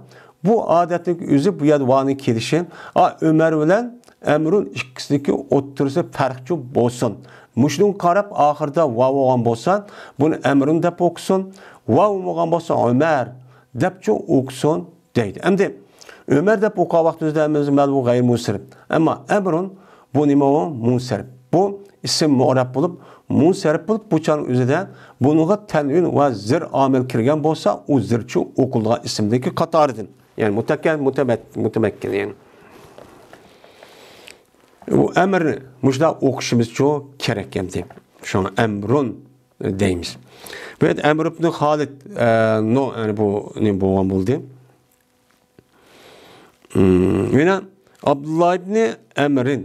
بۇ ئادەتنىڭ ئۆزى بۇ يەردە ۋانىڭ كېلىشى، ئا، ئۆمەر بىلەن ئەمرۇن ئىككىسىنىڭكى ئوتتۇرىسى پەرقچۇ بولسۇن. مۇشۇنىڭغا قاراپ ئاخىرىدا ۋا بولغان بولسا، بۇنى ئەمرۇن دەپ ئوقۇسۇن، ۋا بولمىغان بولسا ئۆمەر دەپچۇ ئوقۇسۇن دەيدۇ. ئەمدى ئۆمەر دەپ ئوقۇغان ۋاقتىمىزدا ھەممىمىز مەلۇم غەيرىي مۇنسەرىپ. ئەمما ئەمرۇن بۇ نېمە ئۇ؟ مۇنسەرىپ. بۇ ئىسىم مۇئرەب بولۇپ، مۇنسەرىپ بولۇپ، بۇ چاغنىڭ ئۆزىدە بۇنىڭغا تەنۋىن ۋە زىر ئامىل كىرگەن بولسا، ئۇ زىرچۇ ئوقۇلىدىغان ئىسىمدىكى قاتارىدىن. يەنى مۇتەككەل، مۇتەمەت-، مۇتەمەككىن، يەنى. ئۇ ئەمىرنى مۇشۇنداق ئوقۇشىمىزچۇ كېرەك ئەمدى. شۇڭا ئەمرۇن دەيمىز. بۇ يەردە ئەمر ئىبنى خالىد، ئە، نو، يەنى بۇ نېمە بولغان بولدى؟ مم، يەنە ئابدۇللا ئىبنى ئەمرىن.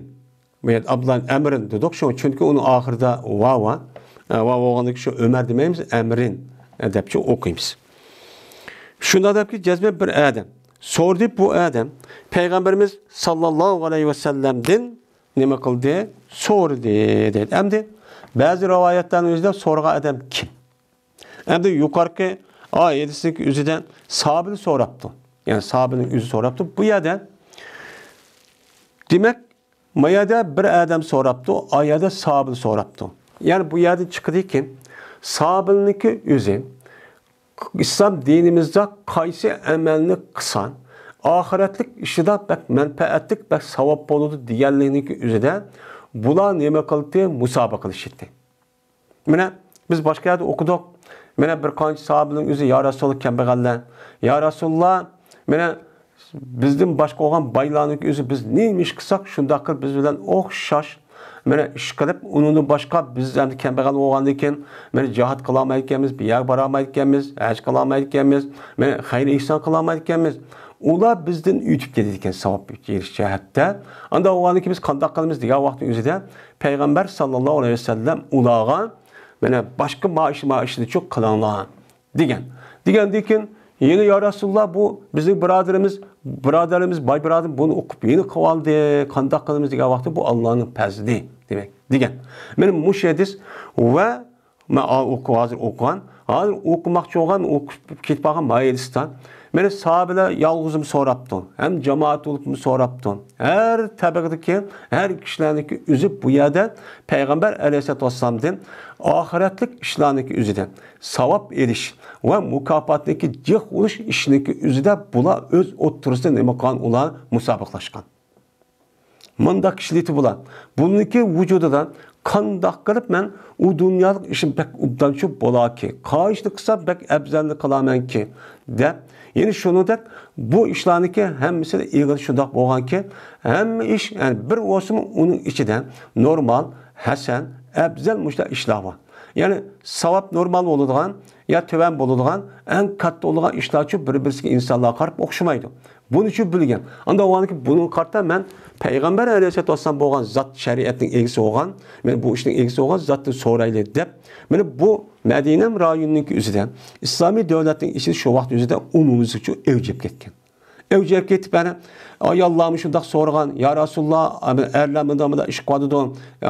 بۇ يەردە ئابدۇللا ئىبنى ئەمرىن دېدۇق. شۇ، چۈنكى ئۇنىڭ ئاخىرىدا ۋا بار. ئە، ۋا بولغاندىكىن شۇ ئۆمەر دېمەيمىز، ئەمرىن، ئە، دەپچۇ ئوقۇيمىز. شۇنداق دەپكى، جەزمەن بىر ئادەم سورىدى، بۇ ئادەم پەيغەمبىرىمىز ساللاللاھۇ ئەلەيھى ۋەسەللەمدىن نېمە قىلدى؟ سورىدى، دەيدۇ. ئەمدى بەزى رىۋايەتلەرنىڭ ئۆزىدە سورىغان ئادەم كىم؟ ئەمدى يۇقىرىقى، ئا، ھەدىسنىڭ ئۆزىدە ساھابىنى سوراپتۇ. يەنى ساھابىنىڭ ئۆزى سوراپتۇ. بۇ يەردە، دېمەك، ما يەردە بىر ئادەم سوراپتۇ، ئا يەردە ساھابىنى سوراپتۇ. يەنى بۇ يەردىن چىقىدىكى، ساھابىنىڭكى ئۆزى ئىسلام دىنىمىزدا قايسى ئەمەلنى قىلسا، ئاخىرەتلىك ئىشىدا بەك مەنپەئەتلىك، بەك ساۋاب بولىدۇ دېگەنلىكنىڭكى ئۆزىدە بۇلار نېمە قىلدى؟ مۇسابىقىلىشىتتى. مانا، بىز باشقا يەردە ئوقۇدۇق. مانا، بىر قانچە ساھابىنىڭ ئۆزى، يا رەسۇلاللا، كەمبەغەللەر. يا رەسۇلاللا، مانا، بىزدىن باشقا بولغان بايلارنىڭ ئۆزى، بىز نېمە ئىش قىلساق، شۇنداق قىلىپ بىز بىلەن ئوخشاش، مانا، ئىش قىلىپ، ئۇنىڭدىن باشقا بىز ئەمدى كەمبەغەل بولغاندىن كېيىن، مانا، جىھاد قىلالمايدىكەنمىز، بۇ يەرگە بارالمايدىكەنمىز، ھەج قىلالمايدىكەنمىز، مانا، خەير ئېھسان قىلالمايدىكەنمىز. ئۇلار بىزدىن ئۆتۈپ كېتىدىكەن ساۋاب بېرىش جەھەتتە. ئانداق بولغاندىن كېيىن بىز قانداق قىلىمىز دېگەن ۋاقىتنىڭ ئۆزىدە پەيغەمبەر ساللاللاھۇ ئەلەيھى ۋەسەللەم ئۇلارغا، مانا، باشقا ما ئىش، ما ئىشنى شۇ قىلىڭلار، دېگەن. دېگەندىن كېيىن، يەنە، يا رەسۇلاللا، بۇ بىزنىڭ بۇرادىرىمىز، بۇرادەرلىرىمىز، باي بۇرادىرىم بۇنى ئوقۇپ يەنە قىلىۋالدى، قانداق قىلىمىز دېگەن ۋاقىتتا، بۇ ئاللانىڭ پەزلى، دېمەك، دېگەن. مانا مۇشۇ ھەدىس ۋە مەن ئا-، ئوقۇ-، ھازىر ئوقۇغان، ھازىر ئوقۇماقچى بولغان، ئوقۇپ كېتىپ قالغان ما ھەدىستە، مانا ساھابىلەر يالغۇزمۇ سوراپتۇ، ھەم جامائەت بولۇپمۇ سوراپتۇ. ھەر تەبىقىدىكى، ھەر كىشىلەرنىڭكى ئۆزى بۇ يەردە پەيغەمبەر ئەلەيھىسسالاتۇ ۋەسسالامدىن ئاخىرەتلىك ئىشلارنىڭكى ئۆزىدە، ساۋاب ئېلىش ۋە مۇكاپاتنىڭكى جىق بولۇش ئىشىنىڭكى ئۆزىدە بۇلار ئۆز ئوتتۇرىسىدا نېمە قىلغان، ئۇلار مۇسابىقىلەشكەن. مۇنداق كىشىلىكتە بۇلار. بۇنىڭكى ۋۇجۇدىدا قانداق قىلىپ مەن ئۇ دۇنيالىق ئىشىم بەك ئوبدانچۇ بولاكى، قايسىنى قىلسا بەك ئەۋزەلنى قىلامەنكى، دەپ. يەنى شۇنىڭدەك بۇ ئىشلارنىڭكى ھەممىسىدە ئېغىر شۇنداق بولغانكى، ھەممە ئىش، يەنى بىر بولسىمۇ ئۇنىڭ ئىچىدە نورمال، ھەسەن، ئەۋزەل مۇشۇنداق ئىشلار بار. يەنى ساۋاب نورمال بولىدىغان يا تۆۋەن بولىدىغان، ئەڭ كاتتا بولىدىغان ئىشلارچۇ بىر-بىرسىگە ئىنسانلارغا قاراپ ئوخشىمايدۇ. بۇنىچۇ بىلگەن. ئانداق بولغاندىكىن بۇنىڭغا قارىتا مەن پەيغەمبەر ئەلەيھىسسالاتۇ ۋەسسالام بولغان زات، شەرىئەتنىڭ ئىگىسى بولغان، مەن بۇ ئىشنىڭ ئىگىسى بولغان زاتتىن سورايلى دەپ، مانا بۇ مەدىنە رايونىنىڭكى ئۆزىدە ئىسلامىي دۆلەتنىڭ ئىچىدە شۇ ۋاقىت ئۆزىدە ئومۇميۈزلۈكچۇ ئەۋج ئېلىپ كەتكەن. ئەۋج ئېلىپ كېتىپ، يەنە ئاياللارمۇ شۇنداق سورىغان، يا رەسۇلاللا، ئەرلەر مۇنداق، مۇنداق ئىش قىلىۋاتىدۇ،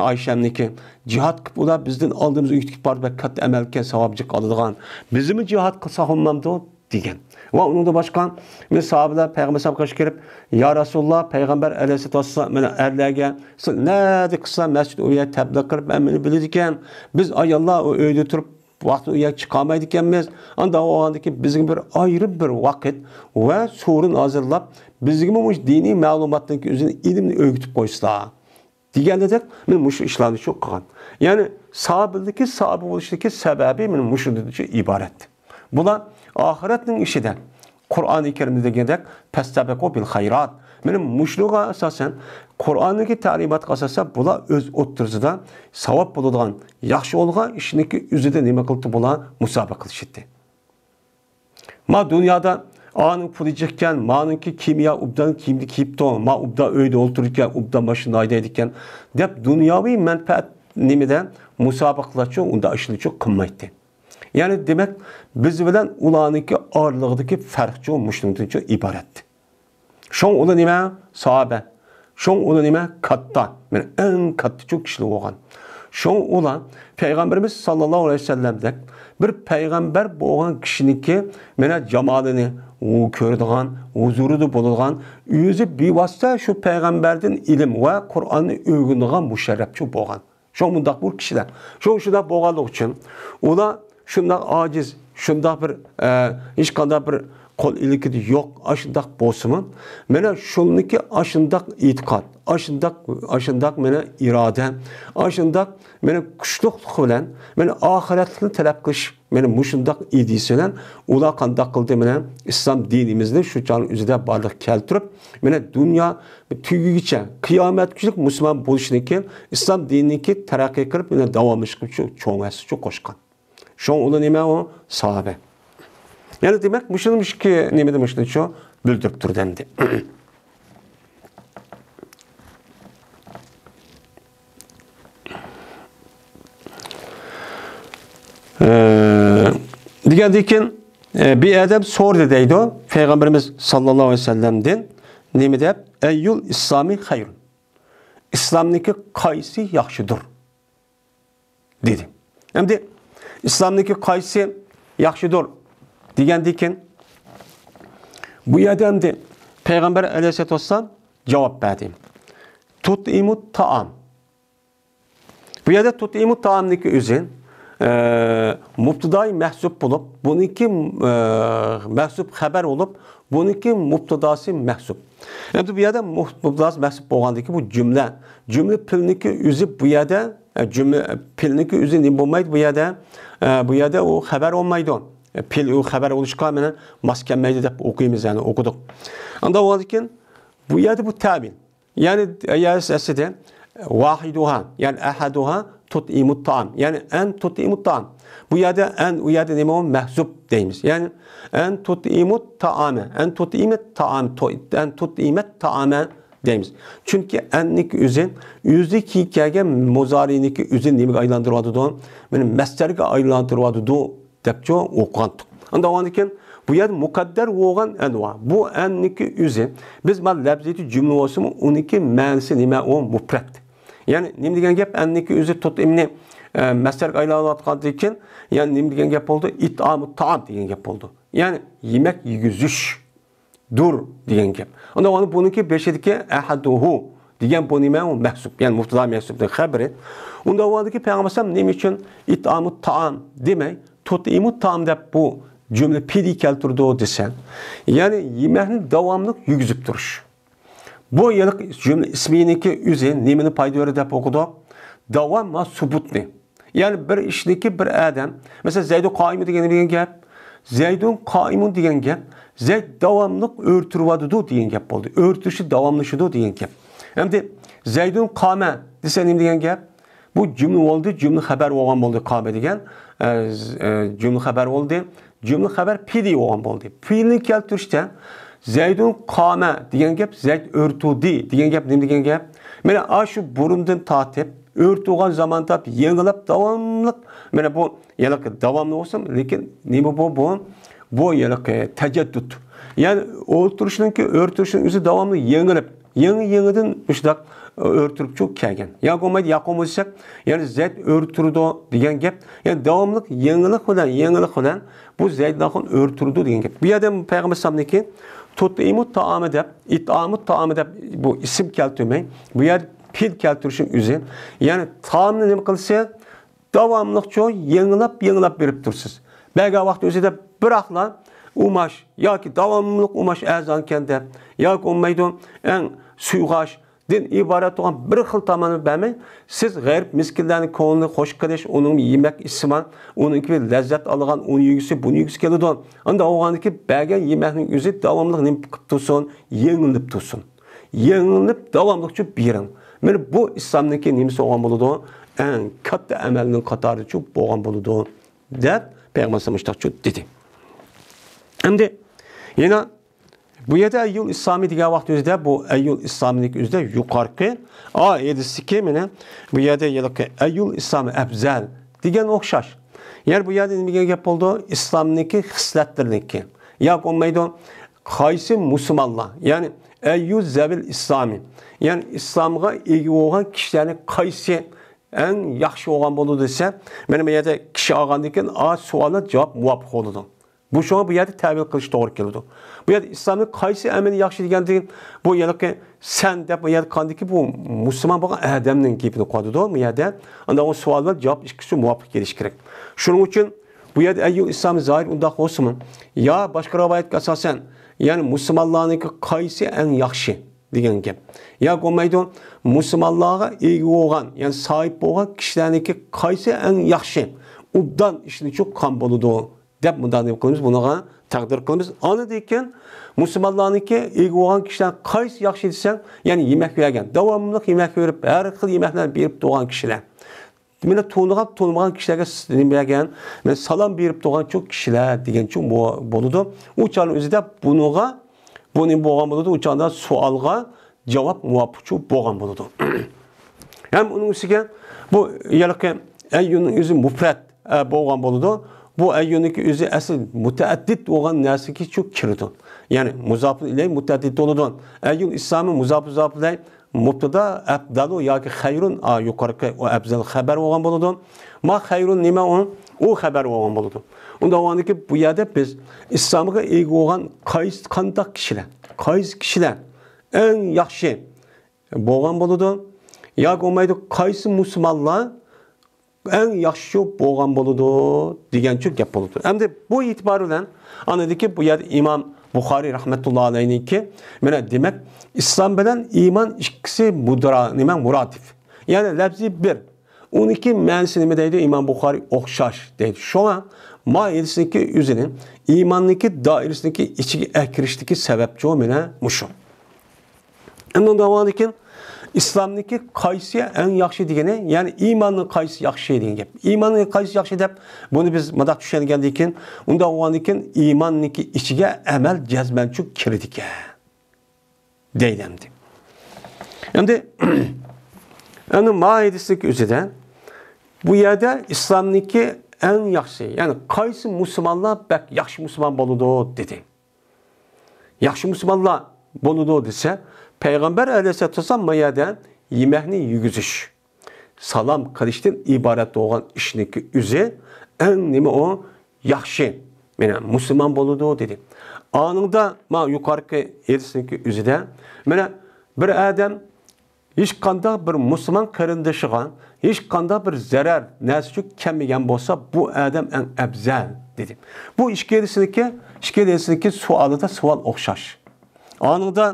ئايشەمنىڭكى. جىھاد قىلىپ ئۇلار بىزدىن ئالدىمىزغا ئۆتۈپ بارىدۇ، بەك كاتتا ئەمەلكەن، ساۋابجىق ئالىدىغان. بىزمۇ جىھاد قىلساق بولمامدۇ؟ دېگەن. ۋە ئۇنىڭدىن باشقا، مانا ساھابىلەر پەيغەمبەر ئەلەيھىسسالامغا قېرىپ، يا رەسۇلاللا، پەيغەمبەر ئەلەيھىسسالاتۇ ۋەسسالام، مانا ئەرلەرگە، سىز نەدە قىلسا مەسچىت ئۇ يەر تەبلىغ قىلىپ، ھەممىنى بىلىدىكەن. بىز ئاياللار ئۇ ئۆيدە تۇرۇپ، ۋاقتىدا ئۇ يەرگە چىقالمايدىكەنمىز. ئانداق بولغاندىكىن بىزگە بىر ئايرىم بىر ۋاقىت ۋە سورۇن ھازىرلاپ، بىزگىمۇ مۇشۇ دىنىي مەلۇماتنىڭكى ئۆزىنى، ئىلىمنى ئۆگىتىپ قويسىلا. دېگەندەك، مانا مۇشۇ ئىشلارنى شۇ قىلغان. يەنى سابىلدىكى سابىل بولۇشتىكى سەۋەبى مانا مۇشۇندىن شۇ ئىبارەت. بۇلار ئاخىرەتنىڭ ئىشىدە قۇرئانى كەرىمدە دېگەندەك، پەستەبىقۇ بىل خەيرات. مانا مۇشۇنىڭغا ئاساسەن، قۇرئاننىڭكى تەلىماتىغا ئاساسەن، بۇلار ئۆز ئوتتۇرىسىدا ساۋاب بولىدىغان، ياخشى بولىدىغان ئىشنىڭكى ئۆزىدە نېمە قىلدى، بۇلار مۇسابىقە قىلىشتى. ما دۇنيادا ئانىڭ پۇلى جىقكەن، مانىڭكى كىيىمى يا ئوبدان كىيىمنى كىيىپتۇ، ما ئوبدان ئۆيدە ئولتۇرىدىكەن، ئوبدان ماشىنا ھەيدەيدىكەن، دەپ دۇنياۋى مەنپەئەت نېمىدە مۇسابىقىلەرچۇ، ئۇنداق ئىشلارچۇ قىلمايتتى. يەنى دېمەك، بىز بىلەن ئۇلارنىڭكى ئارىلىقىدىكى پەرقچۇ مۇشۇنىڭدىنچۇ ئىبارەت. شۇڭا ئۇلار نېمە؟ ساھابە. شۇڭا ئۇلار نېمە؟ كاتتا. مانا ئەڭ كاتتىچۇ كىشىلەر بولغان. شۇڭا ئۇلار پەيغەمبىرىمىز ساللاللاھۇ ئەلەيھى ۋەسەللەمدەك بىر پەيغەمبەر بولغان كىشىنىڭكى مانا جامالىنى ئۇ كۆرىدىغان، ھۇزۇرىدا بولىدىغان، ئۆزى بىۋاسىتە شۇ پەيغەمبەردىن ئىلىم ۋە قۇرئاننى ئۆگىنىدىغان مۇشەررەپچۇ بولغان. شۇڭا مۇنداق بىر كىشىلەر. شۇڭا شۇنداق بولغانلىقى ئۈچۈن ئۇلار شۇنداق ئاجىز، شۇنداق بىر، ئە، ھېچقانداق بىر قول ئىلكىدە يوق، ئاشۇنداق بولسىمۇ، مانا شۇنىڭكى ئاشۇنداق ئېتىقاد، ئاشۇنداق، ئاشۇنداق مانا ئىرادە، ئاشۇنداق مانا كۈچلۈكلۈك بىلەن مانا ئاخىرەتلىكنى تەلەپ قىلىش، مانا مۇشۇنداق ئىدىيىسى بىلەن ئۇلار قانداق قىلدى؟ مانا ئىسلام دىنىمىزنى شۇ چاغنىڭ ئۆزىدە بارلىققا كەلتۈرۈپ، مانا دۇنيا تۈگىگىچە، قىيامەتكۈچىلىك مۇسۇلمان بولۇشنىڭكى، ئىسلام دىنىنىڭكى تەرەققىي قىلىپ، يەنە داۋاملىشىشىغا چوڭ ھەسسە قوشقان. شۇڭا ئۇلار نېمە ئۇ؟ ساھابە. يەنى دېمەك، مۇشۇنىڭ ئىككى نېمىدە مۇشۇنىچۇ بىلدۈرۈپ تۇردى ئەمدى. ئە، دېگەندىن كېيىن، ئە، بىر ئادەم سورىدى دەيدۇ، پەيغەمبىرىمىز ساللاللاھۇ ئەلەيھى ۋەسەللەمدىن، نېمە دەپ؟ ئەييۇل ئىسلامى خەيرۇن. ئىسلامنىڭكى قايسى ياخشىدۇر؟ دېدى. ئەمدى ئىسلامنىڭكى قايسى ياخشىدۇر دېگەندىن كېيىن، بۇ يەردە ئەمدى پەيغەمبەر ئەلەيھىسسالاتۇ ۋەسسالام جاۋاب بەردى. تۇتئىمۇت تائام. بۇ يەردە تۇتئىمۇت تائامنىڭكى ئۆزى، ئە، مۇبتىدائى مەھزۇپ بولۇپ، بۇنىڭكى، ئە، مەھزۇپ خەبەر بولۇپ، بۇنىڭكى مۇبتىداسى مەھزۇپ. ئەمدى بۇ يەردە مۇ-، مۇبتىداسى مەھزۇپ بولغاندىكىن بۇ جۈملە. جۈملە پېئىلنىڭكى ئۆزى بۇ يەردە، ئە، جۈملە پېئىلنىڭكى ئۆزى نېمە بولمايدۇ بۇ يەردە؟ ئە، بۇ يەردە ئۇ خەۋەر بولمايدۇ. ئە، پېئىل ئۇ خەۋەر بولۇشقا مانا ماس كەلمەيدۇ دەپ ئوقۇيمىز، يەنى ئوقۇدۇق. ئانداق بولغاندىكىن بۇ يەردە بۇ تەۋىل. يەنى، يەنى ئەسلىدە ۋاھىدۇھا، يەنى ئەھەدۇھا تۇتئىمۇت تائام. يەنى ئەن تۇتئىمۇت تائام. بۇ يەردە ئەن، ئۇ يەردە نېمە ئۇ؟ مەھزۇپ دەيمىز. يەنى ئەن تۇتئىمۇت تائامە، ئەن تۇتئىمەت تائام، تو-، ئەن تۇتئىمەت تائامە دەيمىز. چۈنكى ئەننىڭكى ئۆزى، ئۆزى كېيىن كەلگەن مۇزارىنىڭكى ئۆزى نېمىگە ئايلاندۇرۇۋاتىدۇ؟ مانا مەسدەرگە ئايلاندۇرۇۋاتىدۇ. دەپچۇ ئوقۇغانتۇق. ئاندىن ئاندىن كېيىن بۇ يەردە مۇقەددەر بولغان ئەن بار. بۇ ئەننىكى ئۆزى، بىز مانا لەپزىيىتى جۈملە بولسىمۇ، ئۇنىڭكى مەنىسى نېمە؟ ئۇ مۇپرەت. يەنى نېمە دېگەن گەپ؟ ئەننىكى ئۆزى تۇتئىمنى، ئە، مەسدەرگە ئايلانىۋاتقاندىن كېيىن، يەنى نېمە دېگەن گەپ بولدى؟ ئىتئامۇ تائام دېگەن گەپ بولدى. يەنى يېمەك يېگۈزۈش. دۇر دېگەن گەپ. ئاندىن ئاندىن بۇنىڭكى بېشىدىكى ئەھەدۇھۇ دېگەن بۇ نېمە؟ ئۇ مەھزۇپ، يەنى مۇبتىدا مەھزۇپنىڭ خەبىرى. ئۇنداق بولغاندىكىن پەيغەمبەر ئەلەيھىسسالام نېمە ئۈچۈن ئىتئامۇت تائام دېمەي، تۇتئىمۇت تائام دەپ بۇ جۈملە پېئىلنى كەلتۈردى دېسە، يەنى يېمەكنى داۋاملىق يېگۈزۈپ تۇرۇش. بۇ يەرلىك جۈملە ئىسمىنىڭكى ئۆزى نېمىنى پايدا بېرىدۇ دەپ ئوقۇدۇق؟ داۋام ۋە سۇبۇتنى. يەنى بىر ئىشنىكى بىر ئادەم، مەسىلەن، زەيدۇن قائىمۇن دېگەن نېمە دېگەن گەپ؟ زەيدۇن قائىمۇن دېگەن گەپ، زەيد داۋاملىق ئۆرە تۇرۇۋاتىدۇ دېگەن گەپ بولدى. ئۆرە تۇرۇشى داۋاملىشىدۇ دېگەن گەپ. ئەمدى زەيدۇن قامە دېسە نېمە دېگەن گەپ؟ بۇ جۈملە بولدى، جۈملە خەبەر بولغان بولدى، قامە دېگەن، ئە، ز-، ئە، جۈملە خەبەر بولدى. جۈملە خەبەر پېئىلى بولغان بولدى. پېئىلنى كەلتۈرۈشتە زەيدۇن قامە دېگەن گەپ، زەيد ئۆرە تۇردى دېگەن گەپ نېمە دېگەن گەپ؟ مانا ئاشۇ بۇرۇندىن تارتىپ، ئۆرە تۇرغان زاماندا يېڭىلاپ داۋاملىق، مانا بۇ ھېلىقى داۋاملىق بولسۇن، لېكىن نېمە بۇ؟ بۇ، بۇ ھېلىقى تەجەددۇت. يەنى ئولتۇرۇشنىڭكى، ئۆرە تۇرۇشنىڭ ئۆزى داۋاملىق يېڭىلىپ، يېڭى-يېڭىدىن مۇشۇنداق ئۆرتۈرۈپچۇ كەلگەن. ياكى بولمايدۇ، ياقى بولمىسا، يەنى زەيد ئۆرە تۇرىدۇ دېگەن گەپ. يەنى داۋاملىق يېڭىلىق بىلەن، يېڭىلىق بىلەن بۇ زەيدناخۇن ئۆرە تۇرىدۇ دېگەن گەپ. بۇ يەردە پەيغەمبەر ئەلەيھىسسالامنىڭكى تۇتئىمۇت تائامى دەپ، ئىتئامۇت تائامى دەپ بۇ ئىسىم كەلتۈرمەي، بۇ يەردە پېئىل كەلتۈرۈشنىڭ ئۆزى. يەنى تائامنى نېمە قىلسا، داۋاملىقچۇ يېڭىلاپ، يېڭىلاپ بېرىپ تۇرسىز. بەرگەن ۋاقىت ئۆزىدە بىراقلا ئۇماش ياكى داۋاملىق ئۇماش ئەرزانكەن دەپ، ياكى بولمايدۇ، ئەڭ سۇيۇقئاشتىن ئىبارەت بولغان بىر خىل تائامنى بەرمەي، سىز غېرىب مىسكىنلەرنىڭ كۆڭلىنى خوش قىلىش، ئۇنىڭ يېمەك ئىسسىمان، ئۇنىڭكى لەززەت ئالىدىغان، ئۇنى يېگۈسى، بۇنى يېگۈسى كېلىدۇ. ئانداق بولغاندىكىن بەرگەن يېمەكنىڭ ئۆزى داۋاملىق نېمە قىلىپ تۇرسۇن؟ يېڭىلىپ تۇرسۇن. يېڭىلىپ داۋاملىقچۇ بېرىڭ. مانا بۇ ئىسلامنىڭكى نېمىسى بولغان بولىدۇ؟ ئەڭ كاتتا ئەمەلنىڭ قاتارىدىچۇ بولغان بولىدۇ، دەپ پەيغەمبەر ئەلەيھىسسالام مۇشۇنداقچۇ دېدى. ئەمدى يەنە بۇ يەردە ئەييۇل ئىسلامى دېگەن ۋاقىت ئۆزىدە، بۇ ئەييۇل ئىسلامىنىڭكى ئۆزىدە يۇقارقى، ئا، ھەدىستىكى مانا بۇ يەردە ھېلىقى ئەييۇل ئىسلامى ئەپزەل دېگەن ئوخشاش. يەنى بۇ يەردە نېمە دېگەن گەپ بولىدۇ؟ ئىسلامنىڭكى خىسلەتلىرىنىڭكى. ياكى بولمايدۇ، قايسى مۇسۇلمانلار، يەنى ئەييۇ زەۋىل ئىسلامى، يەنى ئىسلامغا ئىگە بولغان كىشىلەرنى قايسى ئەڭ ياخشى بولغان بولىدۇ دېسە، مانا بۇ يەردە كىشى ئالغاندىن كېيىن، ئا، سوئاللار جاۋاب مۇۋاپىق بولىدۇ. بۇ شۇڭا بۇ يەردە تەۋىل قىلىش توغرا كېلىدۇ. بۇ يەردە ئىسلامنىڭ قايسى ئەمىلى ياخشى دېگەندىن، بۇ ھېلىقى سەن دەپ بۇ يەردە قاندىكى بۇ مۇسۇلمان بولغان ئادەمنىڭ گېپىنى قىلىۋاتىدۇ بۇ يەردە. ئانداق ئۇ سوئال بىلەن جاۋاب ئىككىسى مۇۋاپىق كېلىشى كېرەك. شۇنىڭ ئۈچۈن بۇ يەردە ئەييۇل ئىسلامى زاھىر ئۇنداق بولسىمۇ، يا باشقا رىۋايەتكە ئاساسەن، يەنى مۇسۇلمانلارنىڭكى قايسى ئەڭ ياخشى دېگەن گەپ. ياكى بولمايدۇ، مۇسۇلمانلارغا ئىگە بولغان، يەنى ساھىب بولغان كىشىلەرنىڭكى قايسى ئەڭ ياخشى، ئوبدان ئىشنىچۇ قىلغان بولىدۇ، دەپ مۇنداق نېمە قىلىمىز، بۇنىڭغا تەقدىر قىلىمىز. ئاندىن كېيىن مۇسۇلمانلارنىڭكى ئىگە بولغان كىشىلەر قايسى ياخشى دېسەڭ، يەنى يېمەك بەرگەن، داۋاملىق يېمەك بېرىپ، ھەر خىل يېمەكلەرنى بېرىپ تۇرغان كىشىلەر. مانا تونۇغان، تونۇمىغان كىشىلەرگە س-، نېمە بەرگەن، مانا سالام بېرىپ تۇرغانچۇ كىشىلەر دېگەنچۇ بۇ بولىدۇ. ئۇ چاغنىڭ ئۆزىدە بۇنىڭغا، بۇ نېمە بولغان بولىدۇ؟ ئۇ چاغدا سوئالغا جاۋاب مۇۋاپىقچۇ بولغان بولىدۇ. ھەم ئۇنىڭ ئۈستىگە بۇ ھېلىقى ئەييۇننىڭ ئۆزى مۇپرەت، ئە، بولغان بولىدۇ. بۇ ئەييۇننىڭكى ئۆزى ئەسلى مۇتەئەددىت بولغان نەرسىگىچۇ كىرىدۇ. يەنى مۇزاپۇن ئىلەي مۇتەئەددىت بولىدۇ. ئەييۇل ئىسلامى مۇزاپۇن مۇزاپۇن ئىلەي مۇبتىدا ئەپدالۇ ياكى خەيرۇن، ئا، يۇقىرىقى ئۇ ئەپزەل خەبەر بولغان بولىدۇ. ما خەيرۇن نېمە ئۇ؟ ئۇ خەبەر بولغان بولىدۇ. ئۇنداق بولغاندىكىن بۇ يەردە بىز ئىسلامغا ئىگە بولغان قايسى، قانداق كىشىلەر، قايسى كىشىلەر ئەڭ ياخشى بولغان بولىدۇ؟ ياكى بولمايدۇ، قايسى مۇسۇلمانلار ئەڭ ياخشى بولغان بولىدۇ دېگەنچۇ گەپ بولىدۇ. ئەمدى بۇ ئېتىبار بىلەن ئاندىكى بۇ يەردە ئىمام بۇخارىي رەھمەتۇللا ئەلەيھنىڭكى، مانا دېمەك، ئىسلام بىلەن ئىمان ئىككىسى مۇدرا، نېمە، مۇرادىپ. يەنى لەپزى بىر. ئۇنىڭكى مەنىسى نېمە دەيدۇ؟ ئىمام بۇخارىي ئوخشاش دەيدۇ. شۇڭا ما ھەدىسنىڭكى ئۆزىنى ئىماننىڭكى دائىرىسىنىڭكى ئىچىگە ئەكىرىشتىكى سەۋەبچۇ مانا مۇشۇ. ئەمدى ئۇنداق بولغاندىكىن، ئىسلامنىڭكى قايسى ئەڭ ياخشى دېگىنى، يەنى ئىماننىڭ قايسى ياخشى دېگەن گەپ. ئىماننىڭ قايسى ياخشى دەپ، بۇنى بىز مۇنداق چۈشەنگەندىن كېيىن، ئۇنداق بولغاندىن كېيىن، ئىماننىڭكى ئىچىگە ئەمەل جەزمەنچۇ كىرىدىكەن. دەيدۇ ئەمدى. ئەمدى، ئەمدى ما ھەدىسنىڭكى ئۆزىدە بۇ يەردە ئىسلامنىڭكى ئەڭ ياخشىسى، يەنى قايسى مۇسۇلمانلار بەك ياخشى مۇسۇلمان بولىدۇ دېدى. ياخشى مۇسۇلمانلار بولىدۇ دېسە، پەيغەمبەر ئەلەيھىسسالاتۇ ۋەسسالام ما يەردە يېمەكنى يېگۈزۈش، سالام قىلىشتىن ئىبارەت بولغان ئىشنىڭكى ئۆزى ئەڭ نېمە ئۇ؟ ياخشى، مانا، مۇسۇلمان بولىدۇ دېدى. ئانىڭدا، ما يۇقىرىقى ھەدىسنىڭكى ئۆزىدە، مانا، بىر ئادەم ھېچقانداق بىر مۇسۇلمان قېرىندىشىغا ھېچقانداق بىر زەرەر نەرسىچۇ كەلمىگەن بولسا، بۇ ئادەم ئەڭ ئەپزەل دېدى. بۇ ئىككى ھەدىسنىڭكى، ئىككى ھەدىسنىڭكى سوئالىدا سوئال ئوخشاش. ئانىڭدا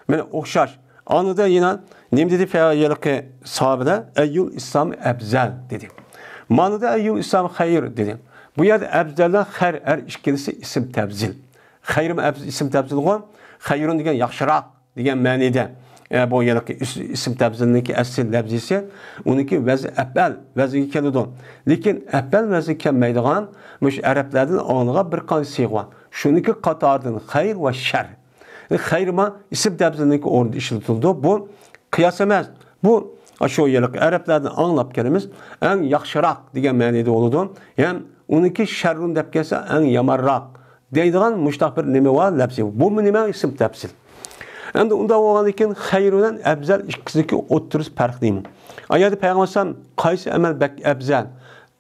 مانا ئوخشاش. ئانىدا يەنە نېمە دېدى ھېلىقى ساھابىلەر؟ «ئەييۇل ئىسلام ئەپزەل» دېدى. مانىدا «ئەييۇل ئىسلام خەير» دېدى. بۇ يەردە ئەپزەل بىلەن خەير ھەر ئىككىلىسى ئىسىم تەپزىل. خەيرمۇ ئەپز-، ئىسىم تەپزىلغۇ. خەيرۇن دېگەن ياخشىراق دېگەن مەنىدە. ئە، بۇ ھېلىقى ئىس-، ئىسىم تەپزىلنىڭكى ئەسلى لەپزىسى، ئۇنىڭكى ۋەزن ئەپئەل ۋەزنىگە كېلىدۇ. لېكىن ئەپئەل ۋەزنىگە كەلمەيدىغان مۇشۇ ئەرەبلەردىن ئاڭلىغان بىر قانچە سىيغە بار. شۇنىڭكى قاتارىدىن خەير ۋە شەر. خەيرما ئىسىم تەپزىلنىڭكى ئورنىدا ئىشلىتىلىدۇ. بۇ قىياس ئەمەس. بۇ ئاشۇ ھېلىقى ئەرەبلەردىن ئاڭلاپ كېلىمىز. ئەڭ ياخشىراق دېگەن مەنىدە بولىدۇ. ھەم ئۇنىڭكى شەررۇن دەپ كەلسە ئەڭ يامانراق دەيدىغان مۇشتاق بىر نېمە بار، لەپزى. بۇمۇ نېمە؟ ئىسىم تەپزىل. ئەمدى ئۇنداق بولغاندىن كېيىن خەير بىلەن ئەپزەل ئىككىسىنىڭكى ئوتتۇرىسى پەرق نېمە؟ ئايەتتە پەيغەمبەر ئەلەيھىسسالام قايسى ئەمەل بەك ئەپزەل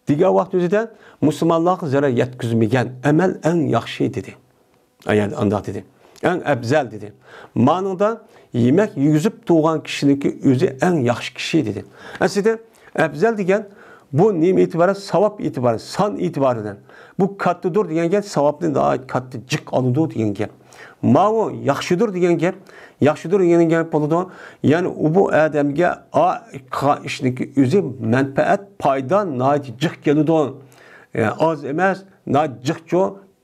دېگەن ۋاقىت ئۆزىدە مۇسۇلمانلارغا زەرەر يەتكۈزمىگەن ئەمەل ئەڭ ياخشى دېدى. ئايەت ئانداق دېدى. ئەڭ ئەپزەل دېدى. مانىڭدا يېمەك يېگۈزۈپ تۇرغان كىشىنىڭكى ئۆزى ئەڭ ياخشى كىشى دېدى. ئەسلىدە ئەپزەل دېگەن بۇ نېمە ئېتىبارى؟ ساۋاب ئېتىبارى، سان ئېتىبارى بىلەن. بۇ كاتتىدۇر دېگەن گەپ، ساۋابنى ناھايىتى كاتتا جىق ئالىدۇ دېگەن گەپ. ماۋۇ ياخشىدۇر دېگەن گەپ، ياخشىدۇر دېگەن گەپ بولىدۇ. يەنى ئۇ بۇ ئادەمگە ئا-، قىلغان ئىشنىڭكى ئۆزى مەنپەئەت، پايدا ناھايىتى جىق كېلىدۇ. ئە، ئاز ئەمەس، ناھايىتى جىقچۇ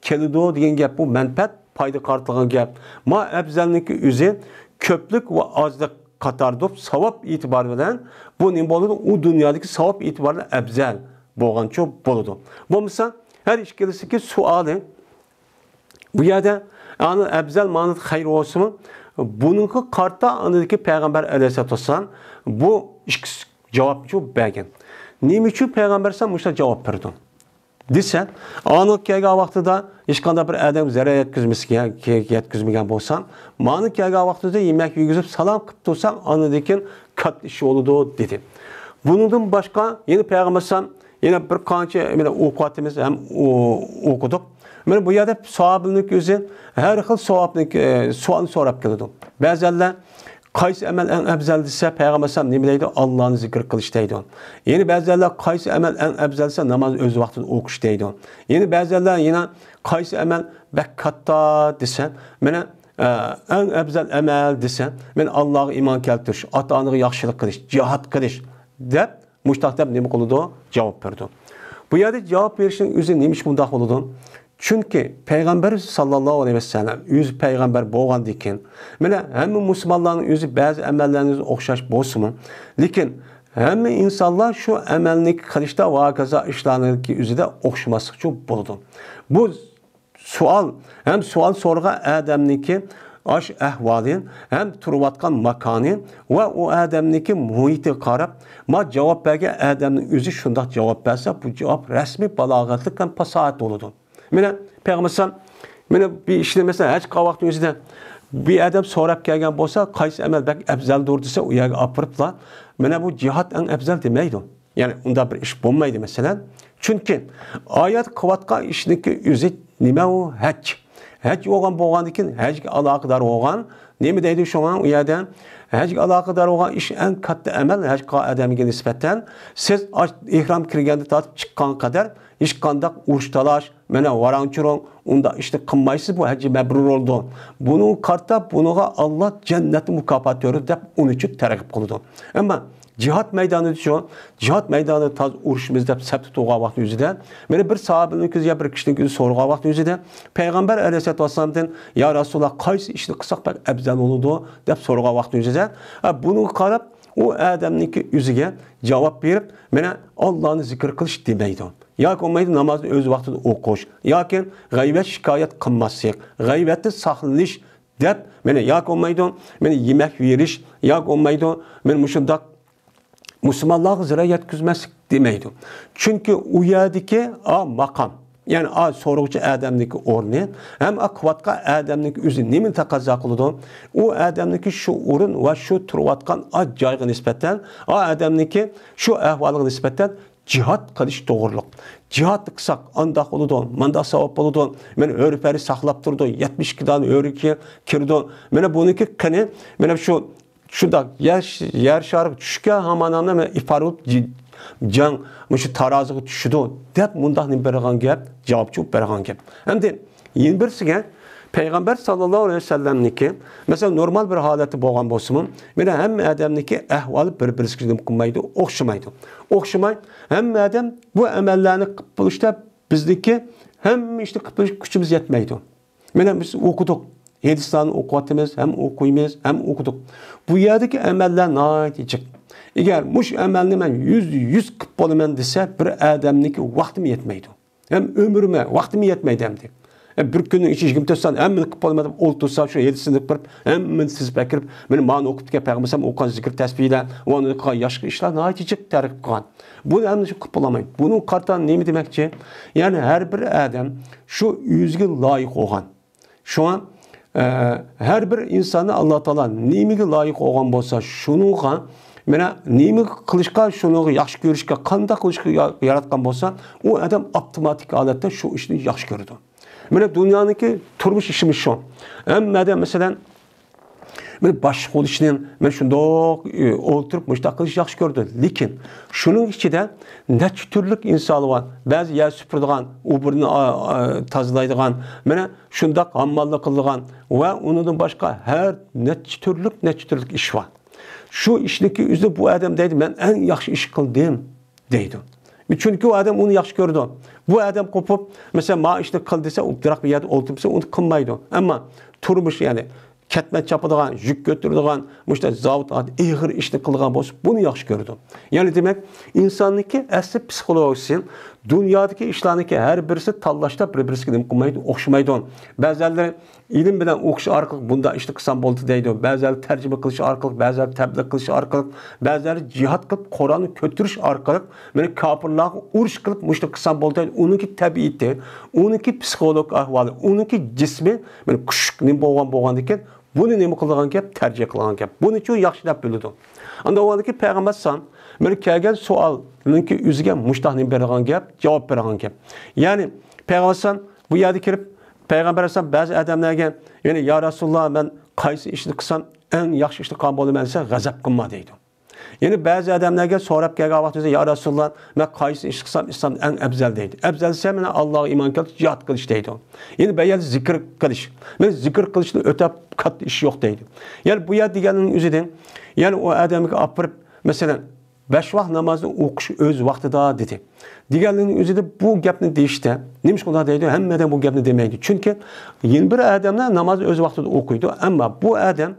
كېلىدۇ دېگەن گەپ، بۇ مەنپەئەت، پايدا قارىتىلغان گەپ. ما ئەپزەلنىڭكى ئۆزى كۆپلۈك ۋە ئازلىق قاتارىدا ساۋاب ئېتىبارى بىلەن بۇ نېمە بولىدۇ؟ ئۇ دۇنيادىكى ساۋاب ئېتىبارى بىلەن ئەپزەل بولغانچۇ بولىدۇ. بولمىسا ھەر ئىككىلىسىدىكى سوئالى بۇ يەردە ئەنە ئەپزەل مانىدا خەير بولسىمۇ، بۇنىڭغا قارىتا ئاندىكى پەيغەمبەر ئەلەيھىسسالاتۇ ۋەسسالام بۇ ئىككى جاۋابنى بەرگەن. نېمە ئۈچۈن پەيغەمبەر ئەلەيھىسسالام مۇشۇنداق جاۋاب بەردى دېسە، ئاڭلىق كەلگەن ۋاقتىدا ھېچقانداق بىر ئادەمگە زەرەر يەتكۈزمىسىگە-، يەتكۈزمىگەن بولساڭ، مانا كەلگەن ۋاقتىدا يېمەك يېگۈزۈپ سالام قىلىپ تۇرساڭ، ئاندىن كېيىن كاتتا ئىش بولىدۇ، دېدى. بۇنىڭدىن باشقا يەنە پەيغەمبەر ئەلەيھىسسالام يەنە بىر قانچە مانا ئوقۇۋاتىمىز ھەم ئو-، ئوقۇدۇق. مانا بۇ يەردە ساھابىنىڭ ئۆزى ھەر خىل ساۋابنى، ئە، سوئالنى سوراپ كېلىدۇ. بەزەنلەر قايسى ئەمەل ئەڭ ئەپزەل دېسە، پەيغەمبەر ئەلەيھىسسالام نېمە دەيدۇ؟ ئاللانى زىكىر قىلىش دەيدۇ. يەنە بەزىلەر قايسى ئەمەل ئەڭ ئەپزەل دېسە، ناماز ئۆز ۋاقتىدا ئوقۇش دەيدۇ. يەنە بەزىلەر يەنە قايسى ئەمەل بەك كاتتا دېسە، مانا، ئە، ئەڭ ئەپزەل ئەمەل دېسە، مانا ئاللاغا ئىمان كەلتۈرۈش، ئاتا-ئانىغا ياخشىلىق قىلىش، جىھاد قىلىش دەپ مۇشتاق دەپ نېمە قىلىدۇ؟ جاۋاب بېرىدۇ. بۇ يەردە جاۋاب بېرىشنىڭ ئۆزى نېمە ئۈچۈن بۇنداق بولىدۇ؟ چۈنكى پەيغەمبەر ساللاللاھۇ ئەلەيھى ۋەسەللەم ئۆزى پەيغەمبەر بولغاندىن كېيىن، مانا ھەممە مۇسۇلمانلارنىڭ ئۆزى بەزى ئەمەللەرنىڭ ئۆزى ئوخشاش بولسىمۇ، لېكىن ھەممە ئىنسانلار شۇ ئەمەلنى قىلىشتا ۋە ھاكازا ئىشلارنىڭكى ئۆزىدە ئوخشىماسلىقچۇ بولىدۇ. بۇ سوئال ھەم سوئال سورىغان ئادەمنىڭكى ئاش ئەھۋالى ھەم تۇرۇۋاتقان ماكانى ۋە ئۇ ئادەمنىڭكى مۇھىتىغا قاراپ، ما جاۋاب بەرگەن ئادەمنىڭ ئۆزى شۇنداق جاۋاب بەرسە، بۇ جاۋاب رەسمىي بالاغەتلىك ھەم پاساھەت بولىدۇ. مانا پەيغەمبەر ئەلەيھىسسالام، مانا بىر ئىشنى، مەسىلەن، ھەج قىلغان ۋاقتىنىڭ ئۆزىدە بىر ئادەم سوراپ كەلگەن بولسا، قايسى ئەمەل بەك ئەپزەلدۇر دېسە، ئۇ يەرگە ئاپىرىپلا، مانا بۇ جىھاد ئەڭ ئەپزەل دېمەيدۇ. يەنى ئۇنداق بىر ئىش بولمايدۇ، مەسىلەن. چۈنكى ئايەت قىلىۋاتقان ئىشنىڭكى ئۆزى نېمە ئۇ؟ ھەج. ھەج بولغان، بولغاندىن كېيىن ھەجگە ئالاقىدار بولغان نېمە دەيدۇ شۇڭا ئۇ يەردە؟ ھەجگە ئالاقىدار بولغان ئىش ئەڭ كاتتا ئەمەل، ھەج قىلغان ئادەمگە نىسبەتەن. سىز ئاش-، ئېھرام كىرگەندىن تارتىپ چىققانغا قەدەر ھېچقانداق ئۇرۇش تالاش، مانا ۋاراڭ-چۇرۇڭ، ئۇنداق ئىشنى قىلمايسىز، بۇ ھەججى مەبرۇر بولىدۇ. بۇنىڭغا قارىتا بۇنىڭغا ئاللا جەننەتنى مۇكاپات بېرىدۇ دەپ ئۇنى ئۈچۈن تەرغىب قىلىدۇ. ئەمما جىھاد مەيدانىدا شۇ، جىھاد مەيدانىدا تازا ئۇرۇشىمىز دەپ سەپتە تۇرغان ۋاقتى ئۆزىدە، مانا بىر ساھابىنىڭ كۆزىگە، بىر كىشىنىڭ كۆزى سورىغان ۋاقتى ئۆزىدە، پەيغەمبەر ئەلەيھىسسالاتۇ ۋەسسالامدىن، يا رەسۇلاللا، قايسى ئىشنى قىلساق بەك ئەۋزەل بولىدۇ دەپ سورىغان ۋاقتى ئۆزىدە، ھە، بۇنىڭغا قاراپ ئۇ ئادەمنىڭكى ئۆزىگە جاۋاب بېرىپ، مانا ئاللانى زىكىر قىلىش دېمەيدۇ. ياكى بولمايدۇ نامازنى ئۆز ۋاقتىدا ئوقۇش، ياكى غەيۋەت شىكايەت قىلماسلىق، غەيۋەتتىن ساقلىنىش دەپ، مانا ياكى بولمايدۇ، مانا يېمەك بېرىش، ياكى بولمايدۇ، مانا مۇشۇنداق مۇسۇلمانلارغا زەرەر يەتكۈزمەسلىك دېمەيدۇ. چۈنكى ئۇ يەردىكى ئا ماقام، يەنى ئا سورىغۇچى ئادەمنىڭكى ئورنى، ھەم ئا قىلىۋاتقان ئادەمنىڭكى ئۆزى نېمىنى تەقەززا قىلىدۇ؟ ئۇ ئادەمنىڭكى شۇ ئورۇن ۋە شۇ تۇرۇۋاتقان ئا جايغا نىسبەتەن، ئا ئادەمنىڭكى شۇ ئەھۋالىغا نىسبەتەن جىھاد قىلىش توغرۇلۇق. جىھاد قىلساق ئانداق بولىدۇ، مانداق ساۋاب بولىدۇ. مانا ھۆرى پەرى ساقلاپ تۇرىدۇ، يەتمىش ئىككى دانە ھۆرى كىرىدۇ. مانا بۇنىڭكى قېنى، مانا شۇ شۇنداق يەر، يەر شارىغا چۈشكەن ھامان ئىپادە بولۇپ جى-، جەڭ مۇشۇ تارازىغا چۈشىدۇ دەپ مۇنداق نېمە بېرىدىغان گەپ، جاۋاب چوپ بېرىدىغان گەپ. ئەمدى يەنە بىرسىگە پەيغەمبەر ساللاللاھۇ ئەلەيھى ۋەسەللەمنىڭكى، مەسىلەن، نورمال بىر ھالەتتە بولغان بولسىمۇ، مانا ھەممە ئادەمنىڭكى ئەھۋالى بىر-بىرسىگە نېمە قىلمايدۇ، ئوخشىمايدۇ. ئوخشىماي، ھەممە ئادەم بۇ ئەمەللەرنى قىلىپ بولۇشتا بىزنىڭكى ھەممە ئىشنى قىلىپ بولۇش كۈچىمىز يەتمەيدۇ. مانا بىز ئوقۇدۇق. ھەدىسلەرنى ئوقۇۋاتىمىز، ھەم ئوقۇيمىز، ھەم ئوقۇدۇق. بۇ يەردىكى ئەمەللەر ناھايىتى جىق. ئەگەر مۇشۇ ئەمەلنى مەن يۈزدە يۈز قىلىپ بولىمەن دېسە، بىر ئادەمنىڭكى ۋاقتىمۇ يەتمەيدۇ. ھەم ئۆمرىمۇ، ۋاقتىمۇ يەتمەيدۇ ئەمدى. ھەم بىر كۈننىڭ ئىچىدە يىگىرمە تۆت سائەت ھەممىنى قىلىپ بولىمەن دەپ ئولتۇرسا، شۇ ھەدىسنى قىلىپ، ھەممىنى تىزىپ ئەكىرىپ، مانا مانى ئوقۇپتىكەن، پەيغەمبەر ئوقۇغان زىكىر تەسبىھلەر، ۋە ئۇنى قىلغان ياشقا ئىشلار ناھايىتى جىق تەرغىب قىلغان. بۇنى ھەممىسى قىلىپ بولالمايدۇ. بۇنىڭغا قارىتا نېمە دېمەكچى؟ يەنى ھەر بىر ئادەم شۇ ئۆزىگە لايىق بولغان. شۇڭا، ئە، ھەر بىر ئىنساننى ئاللا تائالا نېمىگە لايىق بولغان بولسا، شۇنىڭغا، مانا نېمە قىلىشقا، شۇنىڭغا ياخشى كۆرۈشكە، قانداق قىلىشقا يا-، ياراتقان بولسا، ئۇ ئادەم ئاپتوماتىك ھالەتتە شۇ ئىشنى ياخشى كۆرىدۇ. مانا دۇنيانىڭكى تۇرمۇش ئىشىمۇ شۇ. ھەممە ئادەم، مەسىلەن، مانا باشلىق بولۇشنى، مانا شۇنداق، ئى، ئولتۇرۇپ مۇشۇنداق قىلىش ياخشى كۆرىدۇ. لېكىن شۇنىڭ ئىچىدە نەچچە تۈرلۈك ئىنسانلار بار. بەزى يەر سۈپۈرىدىغان، ئۇ بىرنى، ئا، ئا، تازىلايدىغان، مانا شۇنداق ھامماللىق قىلىدىغان ۋە ئۇنىڭدىن باشقا ھەر نەچچە تۈرلۈك، نەچچە تۈرلۈك ئىش بار. شۇ ئىشنىڭكى ئۆزىدە بۇ ئادەم دەيدۇ، مەن ئەڭ ياخشى ئىش قىلدىم دەيدۇ. چۈنكى ئۇ ئادەم ئۇنى ياخشى كۆرىدۇ. بۇ ئادەم قوپۇپ، مەسىلەن، ما ئىشنى قىل دېسە، ئۇ بىراق بىر يەردە ئولتۇرۇپ، ئۇنى قىلمايدۇ. ئەمما تۇرمۇش، يەنى كەتمەن چاپىدىغان، يۈك كۆتۈرىدىغان، مۇشۇنداق زاۋۇت ئېغىر ئىشنى قىلىدىغان بولسا، بۇنى ياخشى كۆرىدۇ. يەنى دېمەك، ئىنساننىڭكى ئەسلى پسىخولوگىيىسى، دۇنيادىكى ئىشلارنىڭكى ھەر بىرسى تاللاشتا بىر-بىرسىگە نېمە قىلمايدۇ، ئوخشىمايدۇ. بەزەنلىرى ئىلىم بىلەن ئوقۇش ئارقىلىق بۇنداق ئىشنى قىلسام بولدى دەيدۇ. بەزىلەر تەرجىمە قىلىش ئارقىلىق، بەزىلەر تەبلىغ قىلىش ئارقىلىق، بەزىلەر جىھاد قىلىپ، قۇرئاننى كۆتۈرۈش ئارقىلىق، مانا كاپىرلارغا ئۇرۇش قىلىپ، مۇشۇنى قىلسام بولدى دەيدۇ. ئۇنىڭكى تەبىئىتى، ئۇنىڭكى پسىخولوگ ئەھۋالى، ئۇنىڭكى جىسمى، مانا كۈچلۈك نېمە بولغان، بولغاندىكىن، بۇنى نېمە قىلىدىغان گەپ؟ تەرجىمە قىلىدىغان گەپ. بۇنىچۇ ياخشى دەپ بىلىدۇ. ئاندىن ئۇنىڭدىكى پەيغەمبەر ئەلەيھىسسالام مانا كەلگەن سوئالنىڭكى ئۆزىگە مۇشتاق نېمە بېرىدىغان گەپ، جاۋاب بېرىدىغان گەپ. يەنى پەيغەمبەر ئەلەيھىسسالام بۇ يەردە كىرىپ، پەيغەمبەر ئەلەيھىسسالام بەزى ئادەملەرگە، يەنى، يا رەسۇلاللا، مەن قايسى ئىشنى قىلسام ئەڭ ياخشى ئىشنى قىلغان بولىمەن دېسە، غەزەپ قىلما دەيدۇ. يەنى بەزى ئادەملەرگە سوراپ كەلگەن ۋاقتىدا، يا رەسۇلاللا، مەن قايسى ئىشنى قىلسام ئىسلامدا ئەڭ ئەۋزەل دەيدۇ. ئەۋزەل دېسە، مانا ئاللاغا ئىمان كەلتۈرۈش، جىھاد قىلىش دەيدۇ. يەنى بۇ يەردە زىكىر قىلىش. مەن زىكىر قىلىشتىن ئۆتە كاتتا ئىش يوق دەيدۇ. يەنى بۇ يەر دېگەننىڭ ئۆزىدىن، يەنى ئۇ ئادەمگە ئاپىرىپ، مەسىلەن، بەش ۋاق نامازنى ئوقۇش ئۆز ۋاقتىدا دېدى. دېگەنلىكنىڭ ئۆزىدە بۇ گەپنى دېيىشتە، نېمىشقا ئۇنداق دەيدۇ؟ ھەممە ئادەم بۇ گەپنى دېمەيدۇ. چۈنكى يەنە بىر ئادەملەر نامازنى ئۆز ۋاقتىدا ئوقۇيدۇ، ئەمما بۇ ئادەم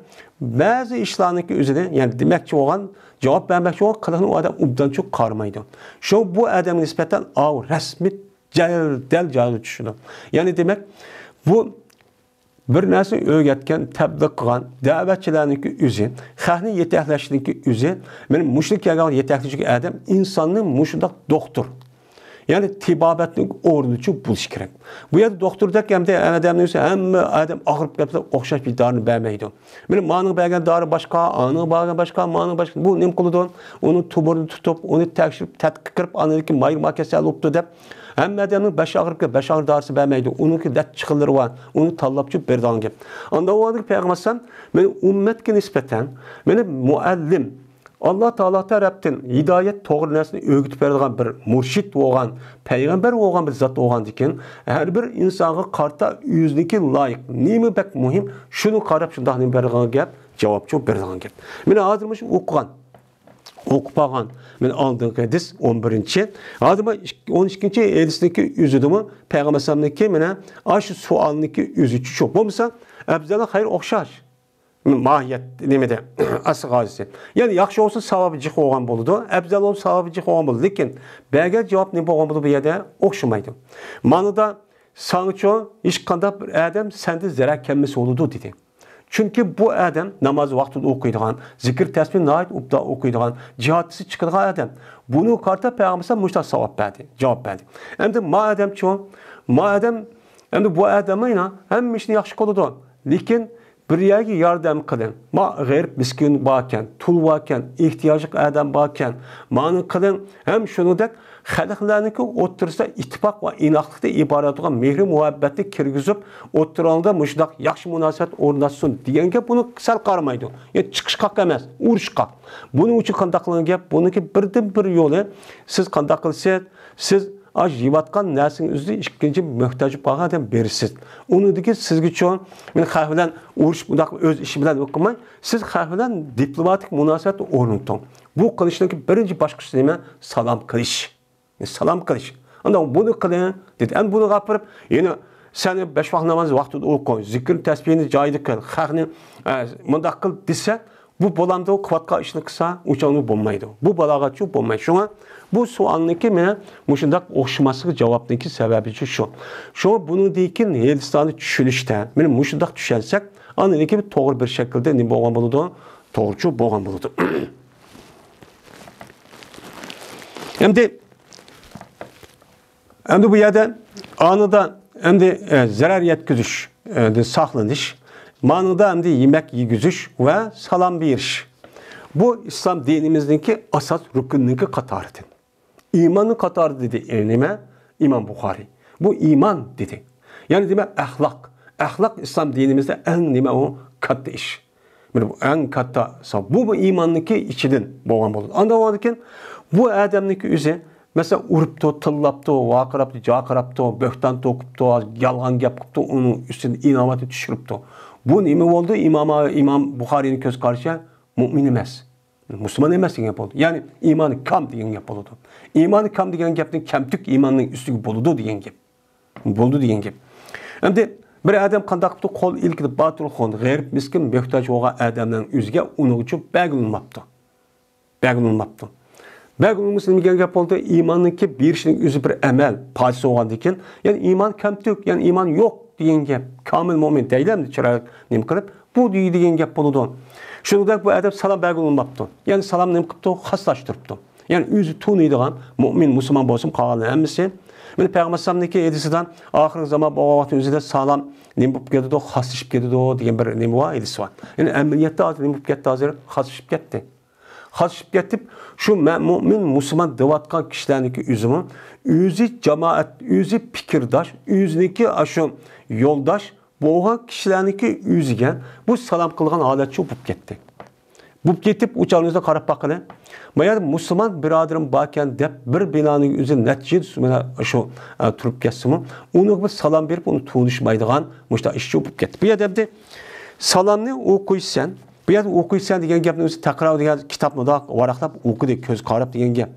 بەزى ئىشلارنىڭكى ئۆزىنى، يەنى دېمەكچى بولغان، جاۋاب بەرمەكچى بولغان قىلىقنى ئۇ ئادەم ئوبدانچۇ قارىمايدۇ. شۇ بۇ ئادەمگە نىسبەتەن ئاۋۇ رەسمىي دەل، دەل جايىغا چۈشىدۇ. يەنى دېمەك، بۇ بىر نەرسە ئۆگەتكەن، تەبلىغ قىلغان دەۋەتچىلەرنىڭكى ئۆزى، خەقنى يېتەكلەشنىڭكى ئۆزى، مانا مۇشۇ كەلگەن يېتەكلىگۈچى ئادەم ئىنساننى مۇشۇنداق دوختۇر، يەنى تېبابەتنىڭ ئورنىچۇ بولۇشى كېرەك. بۇ يەردە دوختۇردەك ئەمدى ئادەمنىڭ ئۆزى ھەممە ئادەم ئاغرىپ كەتسە ئوخشاش بىر دارىنى بەرمەيدۇ. مانا مانىڭ بەرگەن دارى باشقا، ئانىڭ بەرگەن باشقا، مانىڭ باشقا. بۇ نېمە قىلىدۇ؟ ئۇنىڭ تومۇرىنى تۇتۇپ، ئۇنى تەكشۈرۈپ، تەتقىق قىلىپ، ئاندىن كېيىن مايىلما كېسەل بوپتۇ دەپ، ھەممە ئادەمنىڭ باش ئاغرىپ، باش ئاغرىق دارىسى بەرمەيدۇ. ئۇنىڭكى دەرد چىقىملىرى بار. ئۇنى تاللاپچۇ بېرىدىغان گەپ. ئاندا ئۇ پەيغەمبەر ئەلەيھىسسالام مېنى ئۈممەتكە نىسبەتەن، مېنى مۇئەللىم، ئاللا تائالا تەرەپتىن ھىدايەت، توغرا نەرسىنى ئۆگىتىپ بېرىدىغان بىر مۇرشىد بولغان، پەيغەمبەر بولغان بىر زات بولغاندىكىن، ھەر بىر ئىنسانغا قارىتا ئۆزىنىڭكى لايىق، نېمە بەك مۇھىم، شۇنى قاراپ شۇنداق نېمە بېرىدىغان گەپ، جاۋاب بېرىدىغان گەپ. مېنى ھازىر مۇشۇ ئوقۇغان، ئوقۇپ قالغان، مېنى ئالدىنقى ھەدىس ئون بىرىنچى، ھازىر مانا ئون ئىككىنچى ھەدىسنىڭكى ئۆزىدىمۇ پەيغەمبەر ئەلەيھىسسالامنىڭكى مانا ئاشۇ سوئالنىڭكى ئۆزىچۇ شۇ. بولمىسا ئەپزەل خەير ئوخشاش. ماھىيەت نېمىدە؟ ئەسلى غايىسى. يەنى ياخشى بولسا ساۋابى جىق بولغان بولىدۇ، ئەپزەل بولسا ساۋابى جىق بولغان بولىدۇ. لېكىن بەرگەن جاۋاب نېمە بولغان بولىدۇ بۇ يەردە؟ ئوخشىمايدۇ. مانىدا ساڭىچۇ ھېچقانداق بىر ئادەم سەندىن زەرەر كەلمىسە بولىدۇ دېدى. چۈنكى بۇ ئادەم ناماز ۋاقتىدا ئوقۇيدىغان، زىكىر تەسبىھ ناھايىتى ئوبدان ئوقۇيدىغان، جىھادچىسى چىقىدىغان ئادەم. بۇنىڭغا قارىتا پەيغەمبەر مۇشۇنداق ساۋاب بەردى، جاۋاب بەردى. ئەمدى ما ئادەمچۇ؟ ما ئادەم، ئەمدى بۇ ئادەم مانا ھەممە ئىشنى ياخشى قىلىدۇ. لېكىن بىر يەرگە ياردەم قىلىڭ. ما غېرىب مىسكىن باركەن، تۇل باركەن، ئېھتىياجلىق ئادەم باركەن. مانى قىلىڭ. ھەم شۇنىڭدەك خەلقلەرنىڭكى ئوتتۇرىسىدا ئىتتىپاق ۋە ئىناقلىقتا ئىبارەت بولغان مېھرى مۇھەببەتنى كىرگۈزۈپ، ئوتتۇراڭدا مۇشۇنداق ياخشى مۇناسىۋەت ئورناشسۇن دېگەن گەپ بۇنى سەل قارىمايدۇ. يا چىقىشقاق ئەمەس، ئۇرۇشقاق. بۇنىڭ ئۈچۈن قانداق قىلغان گەپ؟ بۇنىڭكى بىردىن بىر يولى، سىز قانداق قىلىسىز؟ سىز ئاش يەۋاتقان نەرسىڭىزنى ئىككىنچى مۆھتاجلىق بارغان ئادەم بېرىسىز. ئۇنىڭدىكى سىزگىچۇ، مېنى خەق بىلەن ئۇرۇشۇپ، ئۇنداق ئۆز ئىشى بىلەن قىلماي، سىز خەق بىلەن دىپلوماتىك مۇناسىۋەت ئورنىتىڭ. بۇ قىلىشنىڭكى بىرىنچى باشقۇچى نېمە؟ سالام قىلىش. سالام قىلىش. ئاندىن بۇنى قىلىڭ، دېدى. ئەمدى بۇنى ئاپىرىپ، يەنە سەن بەش ۋاق ناماز ۋاقتىدا ئوقۇ، زىكىر تەسبىھنى جايىدا قىل، خەقنى، ئە، مۇنداق قىل دېسە، بۇ بولامدۇ؟ قىلىۋاتقان ئىشنى قىلسا، ئۇچاڭلىق بولمايدۇ. بۇ بالاغەتچۇ بولمايدۇ. شۇڭا بۇ سوئالنىڭكى مانا مۇشۇنداق ئوخشىماسلىقى جاۋابنىڭكى سەۋەبىچۇ شۇ. شۇڭا بۇنىڭدىن كېيىن ھەدىسلەرنى چۈشىنىشتە، مانا مۇشۇنداق چۈشەنسەك، ئاندىن كېيىن توغرا بىر شەكىلدە نېمە بولغان بولىدۇ؟ توغرىچۇ بولغان بولىدۇ. ئەمدى، ئەمدى بۇ يەردە ئانىدا ئەمدى، ئە، زەرەر يەتكۈزۈش، ئە، دىن ساقلىنىش، مانىدا ئەمدى يېمەك يېگۈزۈش ۋە سالام بېرىش. بۇ ئىسلام دىنىمىزنىڭكى ئاساس رۇكنىنىڭكى قاتارىدىن. ئىماننىڭ قاتارىدا دېدى، ئە، نېمە؟ ئىمام بۇخارىي. بۇ ئىمان دېدى. يەنى دېمەك، ئەخلاق. ئەخلاق ئىسلام دىنىمىزدە ئەڭ نېمە ئۇ؟ كاتتا ئىش. مانا بۇ ئەڭ كاتتا ساۋاب. بۇ، بۇ ئىماننىڭكى ئىچىدىن بولغان بولىدۇ. ئاندىن بولغاندىن كېيىن بۇ ئادەمنىڭكى ئۆزى، مەسىلەن، ئۇرۇپتۇ، تىللاپتۇ، ۋارقىراپتۇ، جارقىراپتۇ، بۆھتان توقۇپتۇ، يالغان گەپ قىپتۇ، ئۇنىڭ ئۈستىدىن ئىناۋەتنى چۈشۈرۈپتۇ. بۇ نېمە بولدى؟ ئىمام، ئىمام بۇخارىينىڭ كۆز قارىشى مۇئمىن ئەمەس. مۇسۇلمان ئەمەس دېگەن گەپ بولىدۇ. يەنى ئىمانى كام دېگەن گەپ بولىدۇ. ئىمانى كام دېگەن گەپنىڭ كەمتۈك ئىماننىڭ ئۈستىگە بولىدۇ دېگەن گەپ. بولىدۇ دېگەن گەپ. ئەمدى بىر ئادەم قانداق قىپتۇ؟ قول ئىلكىدە باتۇر خون، غېرىب مىسكىن، مۆھتاج بولغان ئادەمنىڭ ئۆزىگە ئۇنىڭغىچۇ بەرگىلى بولماپتۇ. بەرگىلى بولماپتۇ. بەرگىلى بولمىسا نېمە دېگەن گەپ بولدى؟ ئىماننىڭكى بېرىشنىڭ ئۆزى بىر ئەمەل، پاجىسى بولغاندىن كېيىن، يەنى ئىمان كەمتۈك، يەنى ئىمان يوق دېگەن گەپ. كامىل مۆمىن دەيلى ئەمدى چىرايلىق نېمە قىلىپ، بۇ دېگەن گەپ بولىدۇ. شۇنىڭدەك بۇ ئادەم سالام بەرگىلى بولماپتۇ. يەنى سالام نېمە قىپتۇ؟ خاسلاشتۇرۇپتۇ. يەنى ئۆزى تونۇيدىغان مۆمىن، مۇسۇلمان بولسىمۇ قالغانلار ھەممىسى. مانا پەيغەمبەر ئەلەيھىسسالامنىڭكى ھەدىسىدە ئاخىرقى زامان بولغان ۋاقىتنىڭ ئۆزىدە سالام نېمە بولۇپ كېتىدۇ؟ خاسلىشىپ كېتىدۇ دېگەن بىر نېمە بار؟ ھەدىس بار. يەنى ئەمەلىيەتتە ھازىر نېمە بولۇپ كەتتى ھازىر؟ خاسلىشىپ كەتتى. خاسلىشىپ كېتىپ، شۇ مە-، مۆمىن، مۇسۇلمان دەۋاتقان كىشىلەرنىڭكى ئۆزىمۇ ئۆزى جامائەت، ئۆزى پىكىرداش، ئۆزىنىڭكى ئاشۇ يولداش بولغان كىشىلەرنىڭكى ئۆزىگە بۇ سالام قىلغان ھالەتچۇ بولۇپ كەتتى. بولۇپ كېتىپ، ئۇ چاغنىڭىزدا قاراپ باققىلى. ما يەردە مۇسۇلمان بىرادىرىم باركەن دەپ، بىر بىنانىڭ ئۆزى نەچچە يىل مانا شۇ، ئە، تۇرۇپ كەتسىمۇ، ئۇنىڭغا بىر سالام بېرىپ، ئۇنى تونۇشمايدىغان مۇشۇنداق ئىشچۇ بولۇپ كەتتى. بۇ يەردە ئەمدى سالامنى ئوقۇيسەن، بۇ يەردە ئوقۇيسەن دېگەن گەپنى ئۆزى تەكرار دېگەن كىتابنى مۇنداق ۋاراقلاپ ئوقۇدى، كۆز قاراپ دېگەن گەپ.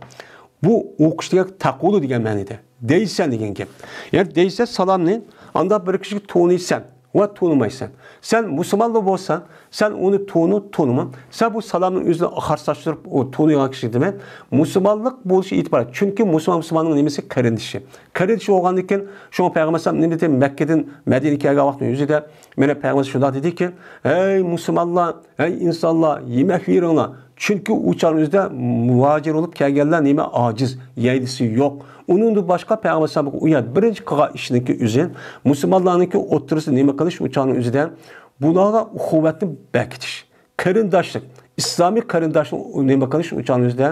بۇ ئوقۇش دېگەن تەقۇلۇ دېگەن مەنىدە. دەيسەن دېگەن گەپ. يەنى دەيسەن سالامنى، ئانداق بىر كىشىگە تونۇيسەن ۋە تونۇمايسەن. سەن مۇسۇلمانلا بولساڭ، سەن ئۇنى تونۇ، تونۇما. سەن بۇ سالامنىڭ ئۆزىنى قارساشتۇرۇپ، ئۇ تونۇيدىغان كىشى دېمەك، مۇسۇلمانلىق بولۇشى ئېتىبارى. چۈنكى مۇسۇلمان مۇسۇلماننىڭ نېمىسى؟ قېرىندىشى. قېرىندىشى بولغاندىن كېيىن، شۇڭا پەيغەمبەر ئەلەيھىسسالام نېمە دېدى؟ مەككىدىن مەدىنىگە كەلگەن ۋاقىتنىڭ ئۆزىدە، مانا پەيغەمبەر شۇنداق دېدىكى، ھەي مۇسۇلمانلار، ھەي ئىنسانلار، يېمەك يېرىڭلار. چۈنكى ئۇ چاغنىڭ ئۆزىدە مۇھاجىر بولۇپ كەلگەنلەر نېمە ئاجىز، يەيلىسى يوق. ئۇنىڭدىن باشقا پەيغەمبەر ئەلەيھىسسالام ئۇ يەردە بىرىنچى قىلغان ئىشىنىڭكى ئۆزى، مۇسۇلمانلارنىڭكى ئوتتۇرىسىدا نېمە قىلىش ئۇ چاغنىڭ ئۆزىدە؟ بۇلارغا ئۇخۇۋەتنى بېكىتىش. قېرىنداشلىق، ئىسلامىي قېرىنداشلىق نېمە قىلىش ئۇ چاغنىڭ ئۆزىدە؟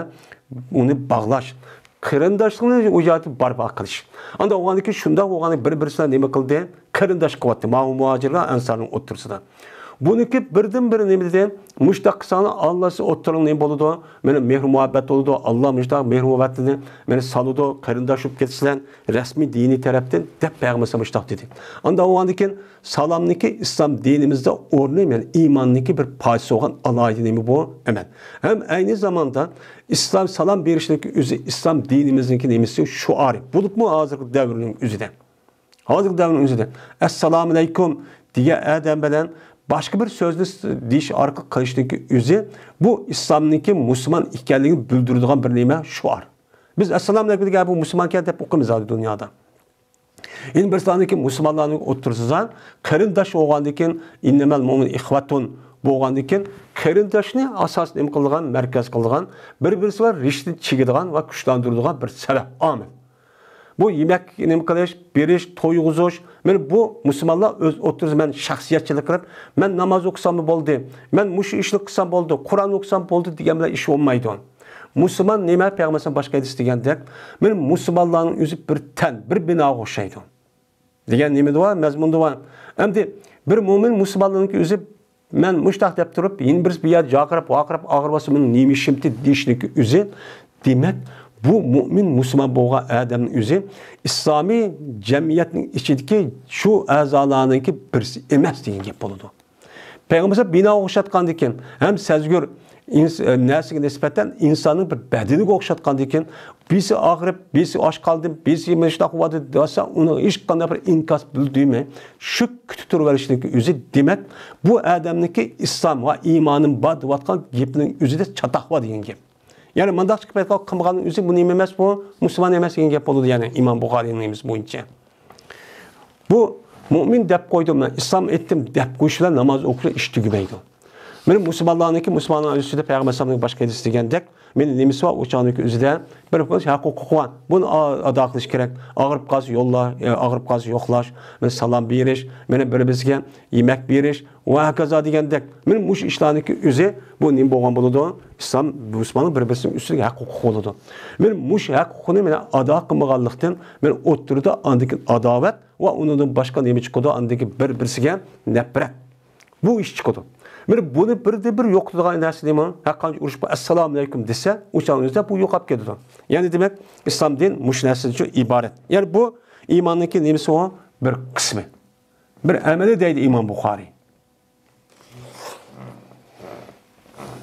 ئۇنى باغلاش. قېرىنداشلىقنى ئۇ يەردە بارپا قىلىش. ئاندا بولغاندىن كېيىن شۇنداق بولغاندىن بىر-بىرسىلەر نېمە قىلدى؟ قېرىنداش قىلىۋاتتى. ماۋۇ مۇھاجىرلار ئەنسارنىڭ ئوتتۇرىسىدا. بۇنىڭكى بىردىن بىرى نېمە دېدى؟ مۇشۇنداق قىلساڭلار ئاللا سىز ئوتتۇرىڭ نېمە بولىدۇ؟ مانا مېھرى مۇھەببەت بولىدۇ. ئاللا مۇشۇنداق مېھرى مۇھەببەتنى مانا سالىدۇ. قېرىنداش بولۇپ كېتىسىلەر رەسمىي دىنىي تەرەپتىن دەپ پەيغەمبەر مۇشۇنداق دېدى. ئاندا بولغاندىن كېيىن سالامنىڭكى ئىسلام دىنىمىزدا ئورنى، يەنى ئىماننىڭكى بىر پارچىسى بولغان ئالاھىدە نېمە بۇ؟ ئەمەل. ھەم ئەينى زاماندا ئىسلام سالام بېرىشنىڭكى ئۆزى ئىسلام دىنىمىزنىڭكى نېمىسى؟ شوئارى. بولۇپمۇ ھازىرقى دەۋرنىڭ ئۆزىدە. ھازىرقى دەۋرنىڭ ئۆزىدە ئەسسالامۇئەلەيكۇم دېگەن ئادەم بىلەن باشقا بىر سۆزنى دېيىش ئارقىلىق قىلىشنىڭكى ئۆزى بۇ ئىسلامنىڭكى مۇسۇلمان ئىكەنلىكىنى بىلدۈرىدىغان بىر نېمە؟ شوئار. بىز ئەسسالامۇئەلەيكۇم دېگەن بۇ مۇسۇلمانكەن دەپ ئوقۇيمىز ھازىر دۇنيادا. يەنە بىرسىلەرنىڭكى مۇسۇلمانلارنىڭ ئوتتۇرىسىدا قېرىنداش بولغاندىن كېيىن، ئىننەمەل مۇئمىنۇنە ئىخۋەتۇن بولغاندىن كېيىن، قېرىنداشنى ئاساس نېمە قىلىدىغان، مەركەز قىلىدىغان، بىر-بىرسى بىلەن رىشتىنى چىگىدىغان ۋە كۈچلەندۈرىدىغان بىر سەۋەب، ئامىل. بۇ يېمەك نېمە قىلىش، بېرىش، تويغۇزۇش، مانا بۇ مۇسۇلمانلار ئۆز ئوتتۇرىسىدا مەن شەخسىيەتچىلىك قىلىپ، مەن ناماز ئوقۇساممۇ بولدى، مەن مۇشۇ ئىشنى قىلسام بولدى، قۇرئان ئوقۇسام بولدى دېگەن بىلەن ئىش بولمايدۇ. مۇسۇلمان نېمە؟ پەيغەمبەر باشقا ھەدىس دېگەندەك، مانا مۇسۇلمانلارنىڭ ئۆزى بىر تەن، بىر بىناغا ئوخشايدۇ دېگەن نېمىدە بار؟ مەزمۇندا بار. ئەمدى بىر مۆمىن مۇسۇلمانلارنىڭكى ئۆزى مەن مۇشتاق دەپ تۇرۇپ، يەنە بىرسى بۇ يەردە جاقىراپ، ۋارقىراپ، ئاغرىپ قالسا، مېنىڭ نېمە ئىشىمتى دېيىشنىڭكى ئۆزى، دېمەك، بۇ مۆمىن مۇسۇلمان بولغان ئادەمنىڭ ئۆزى ئىسلامىي جەمئىيەتنىڭ ئىچىدىكى شۇ ئەزالارنىڭكى بىرسى ئەمەس دېگەن گەپ بولىدۇ. پەيغەمبەر بىناغا ئوخشاتقاندىكىن ھەم سەزگۈر ئىنس-، ئە، نەرسىگە نىسبەتەن ئىنساننىڭ بىر بەدىنىگە ئوخشاتقاندىكىن، بىرسى ئاغرىپ، بىرسى ئاچ قالدىم، بىرسى مۇشۇنداق بولدى دېسە، ئۇنىڭ ھېچقانداق بىر ئىنكاس بىلدۈرمەي، شۇ كۈتۈپ تۇرۇۋېلىشنىڭكى ئۆزى، دېمەك، بۇ ئادەمنىڭكى ئىسلام ۋە ئىمانىم بار دەۋاتقان گېپىنىڭ ئۆزىدە چاتاق بار دېگەن گەپ. يەنى مۇنداق چىقىپ كەتكەن قىلمىغاننىڭ ئۆزى بۇ نېمە ئەمەس، بۇ مۇسۇلمان ئەمەس دېگەن گەپ بولىدۇ، يەنى ئىمام بۇخارىينىڭ نېمىسى بويىچە. بۇ مۇئمىن دەپ قويدۇم، مەن ئىسلام ئېيتتىم دەپ قويۇش بىلەن ناماز ئوقۇش بىلەن ئىش تۈگىمەيدۇ. مانا مۇسۇلمانلارنىڭكى، مۇسۇلمانلارنىڭ ئۆزىدە پەيغەمبەر ئەلەيھىسسالامنىڭ باشقا ھەدىسى دېگەندەك، مېنىڭ نېمىسى بار ئۇ چاغنىڭكى ئۆزىدە بىر ھەق ھوقۇقى بار. بۇنى ئا-، ئادا قىلىش كېرەك. ئاغرىپ قالسا يوللا-، ئاغرىپ قالسا يوقلاش، مانا سالام بېرىش، مانا بىر-بىرسىگە يېمەك بېرىش، ۋە ھاكازا دېگەندەك. مانا مۇشۇ ئىشلارنىڭكى ئۆزى بۇ نېمە بولغان بولىدۇ؟ ئىسلام مۇسۇلماننىڭ بىر-بىرسىنىڭ ئۈستىدىكى ھەق ھوقۇقى بولىدۇ. مانا مۇشۇ ھەق ھوقۇقىنى مانا ئادا قىلمىغانلىقتىن، مانا ئوتتۇرىدا ئاندىن كېيىن ئاداۋەت ۋە ئۇنىڭدىن باشقا نېمە چىقىدۇ؟ ئاندىن كېيىن بىر-بىرسىگە نەپرەت. بۇ ئىش چىقىدۇ. مانا بۇنى بىردىن بىر يوقىتىدىغان نەرسە نېمە؟ ھەرقانچە ئۇرۇش بار، ئەسسالامۇئەلەيكۇم دېسە، ئۇ چاغنىڭ ئۆزىدە بۇ يوقاپ كېتىدۇ. يەنى دېمەك، ئىسلام دىن مۇشۇ نەرسىدىن ئىبارەت. يەنى بۇ ئىماننىڭكى نېمىسى ئۇ؟ بىر قىسمى. بىر ئەمەلى دەيدۇ ئىمام بۇخارىي.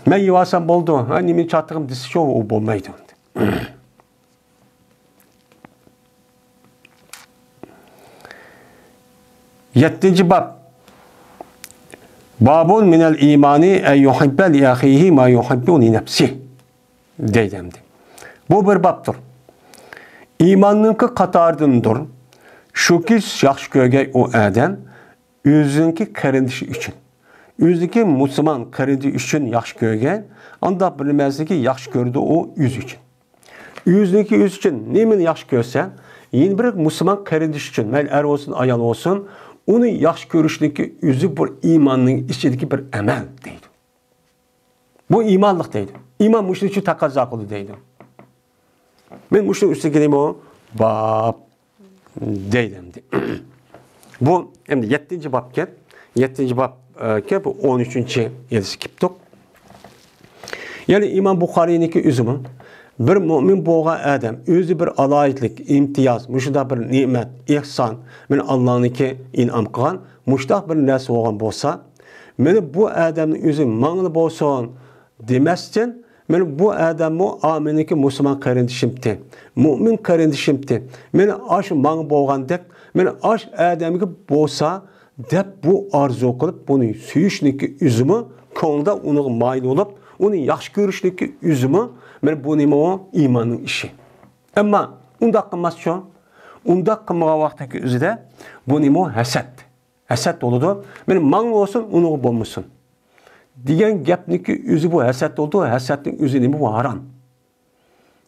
مەن يېۋالسام بولىدۇ، ھە، نېمىنى چاتىقىم دېسىچۇ، ئۇ بولمايدۇ. يەتتىنچى باب. بابۇن مىنەل ئىمانى ئەن يۇھىببە لىئەخىھى ما يۇھىببۇ لىنەپسىھ. دەيدۇ ئەمدى. بۇ بىر بابتۇر. ئىماننىڭكى قاتارىدىندۇر. شۇكى ياخشى كۆرگەي ئۇ ئادەم ئۆزىنىڭكى قېرىندىشى ئۈچۈن. ئۆزىنىڭكى مۇسۇلمان قېرىندىشى ئۈچۈن ياخشى كۆرگەن، ئانداق بىر نېمىسىنى ياخشى كۆرىدۇ ئۇ ئۆزى ئۈچۈن. ئۆزىنىڭكى ئۆزى ئۈچۈن نېمىنى ياخشى كۆرسە، يەنە بىر مۇسۇلمان قېرىندىشى ئۈچۈن، مەيلى ئەر بولسۇن، ئايال بولسۇن، ئۇنى ياخشى كۆرۈشنىڭكى ئۆزى بىر ئىماننىڭ ئىچىدىكى بىر ئەمەل دەيدۇ. بۇ ئىمانلىق دەيدۇ. ئىمان مۇشۇنىڭ ئۈچۈن تەقەززا قىلىدۇ دەيدۇ. مەن مۇشۇنىڭ ئۈستىگە نېمە باب دەيدۇ ئەمدى. بۇ ئەمدى يەتتىنچى بابكەن. يەتتىنچى باب، ئە، كەن، بۇ ئون ئۈچىنچى ھەدىسكە كېلىپتۇق. يەنى ئىمام بۇخارىينىڭكى ئۆزىمۇ بىر مۆمىن بولغان ئادەم ئۆزى بىر ئالاھىدىلىك، ئىمتىياز، مۇشۇنداق بىر نېمەت، ئېھسان، مانا ئاللانىڭكى ئىنئام قىلغان مۇشۇنداق بىر نەرسە بولغان بولسا، مانا بۇ ئادەمنىڭ ئۆزى ماڭىلا بولسۇن دېمەستىن، مانا بۇ ئادەممۇ، ئا، مېنىڭكى مۇسۇلمان قېرىندىشىمتى، مۆمىن قېرىندىشىمتى، مانا ئاشۇ ماڭا بولغاندەك، مانا ئاشۇ ئادەمگە بولسا دەپ بۇ ئارزۇ قىلىپ، بۇنى سۆيۈشنىڭكى ئۆزىمۇ، كۆڭلىدە ئۇنىڭغا مايىل بولۇپ، ئۇنى ياخشى كۆرۈشنىڭكى ئۆزىمۇ، مانا بۇ نېمە ئۇ؟ ئىماننىڭ ئىشى. ئەمما ئۇنداق قىلماسچۇ؟ ئۇنداق قىلمىغان ۋاقتىدىكى ئۆزىدە بۇ نېمە ئۇ؟ ھەسەت. ھەسەت بولىدۇ. مانا ماڭا بولسۇن، ئۇنىڭغا بولمىسۇن دېگەن گەپنىڭكى ئۆزى بۇ ھەسەت بولىدۇ. ھەسەتنىڭ ئۆزى نېمە؟ بۇ ھارام.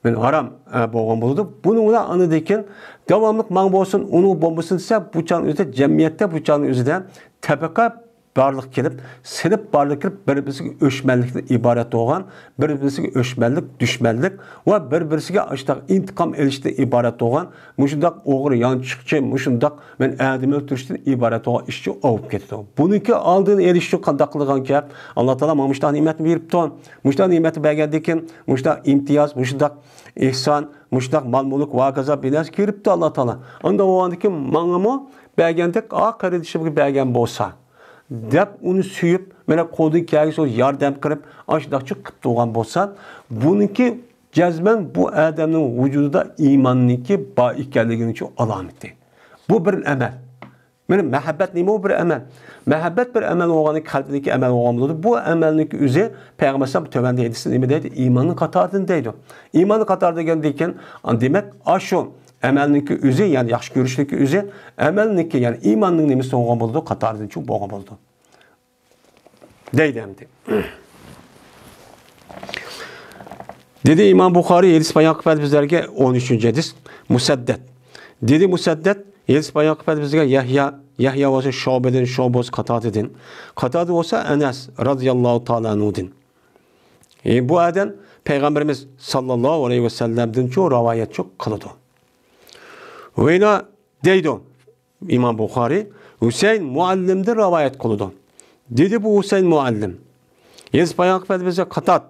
مانا ھارام، ئە، بولغان بولىدۇ. بۇنىڭ بىلەن ئاندىن كېيىن داۋاملىق ماڭا بولسۇن، ئۇنىڭغا بولمىسۇن دېسە، بۇ چاغنىڭ ئۆزىدە جەمئىيەتتە، بۇ چاغنىڭ ئۆزىدە تەبىقە بارلىققا كېلىپ، سىنىپ بارلىققا كېلىپ، بىر-بىرسىگە ئۆچمەنلىكتىن ئىبارەت بولغان، بىر-بىرسىگە ئۆچمەنلىك، دۈشمەنلىك ۋە بىر-بىرسىگە ئاشۇنداق ئىنتىقام ئېلىشتىن ئىبارەت بولغان، مۇشۇنداق ئوغرى، يانچۇقچى، مۇشۇنداق مانا ئادەم ئۆلتۈرۈشتىن ئىبارەت بولغان ئىشچۇ ئاۋۇپ كېتىدۇ. بۇنىڭكى ئالدىنى ئېلىش ئۈچۈن قانداق قىلىدىغان گەپ؟ ئاللا تائالا ماڭا مۇشۇنداق نېمەتنى بېرىپتۇ. مۇشۇنداق نېمەتنى بەرگەندىن كېيىن، مۇشۇنداق ئىمتىياز، مۇشۇنداق ئېھسان، مۇشۇنداق مال-مۈلۈك ۋە ھاكازا بىر نەرسە بېرىپتۇ ئاللا تائالا. ئانداق بولغاندىن كېيىن ماڭىمۇ بەرگەندەك، ئا، قېرىندىشىمغا بەرگەن بولسا، دەپ ئۇنى سۆيۈپ، مانا قولىدىن كەلگىنىچە ياردەم قىلىپ، ئاشۇنداقچە قىلىپ تۇرغان بولسا، بۇنىڭكى جەزمەن بۇ ئادەمنىڭ ۋۇجۇدىدا ئىماننىڭكى بار ئىكەنلىكىنىڭ شۇ ئالامىتى. بۇ بىر ئەمەل. مانا مەھەببەت نېمە ئۇ؟ بىر ئەمەل. مەھەببەت بىر ئەمەل بولغاندىكىن، قەلبىدىكى ئەمەل بولغان بولىدۇ. بۇ ئەمەلنىڭكى ئۆزى پەيغەمبەر ئەلەيھىسسالام تۆۋەندە ھەدىستە نېمە دەيدۇ؟ ئىماننىڭ قاتارىدىن دەيدۇ. ئىماننىڭ قاتارى دېگەندىن كېيىن، دېمەك، ئاشۇ ئەمەلنىڭكى ئۆزى، يەنى ياخشى كۆرۈشنىڭكى ئۆزى ئەمەلنىڭكى، يەنى ئىماننىڭ نېمىسى بولغان بولىدۇ؟ قاتارىدىن چوڭ بولغان بولىدۇ. دەيدۇ ئەمدى. دېدى ئىمام بۇخارىي، ھەدىس بايان قىلىپ بەردى بىزلەرگە، ئون ئۈچىنچى ھەدىس، مۇسەددەد. دېدى مۇسەددەد، ھەدىس بايان قىلىپ بەردى بىزگە يەھيا، يەھيا بولسا شۇبىدىن، شۇبە بولسا قاتادىدىن، قاتادا بولسا ئەنەس رازىياللاھۇ تائالا ئەنھۇدىن. ئى، بۇ ئادەم پەيغەمبىرىمىز ساللاللاھۇ ئەلەيھى ۋەسەللەمدىنچۇ رىۋايەتچۇ قىلىدۇ. ۋەينا دەيدۇ ئىمام بۇخارىي، ھۈسەيىن مۇئەللىمدىن رىۋايەت قىلىدۇ. دېدى بۇ ھۈسەيىن مۇئەللىم. ھەدىس بايان قىلىپ بەردى بىزگە قاتاد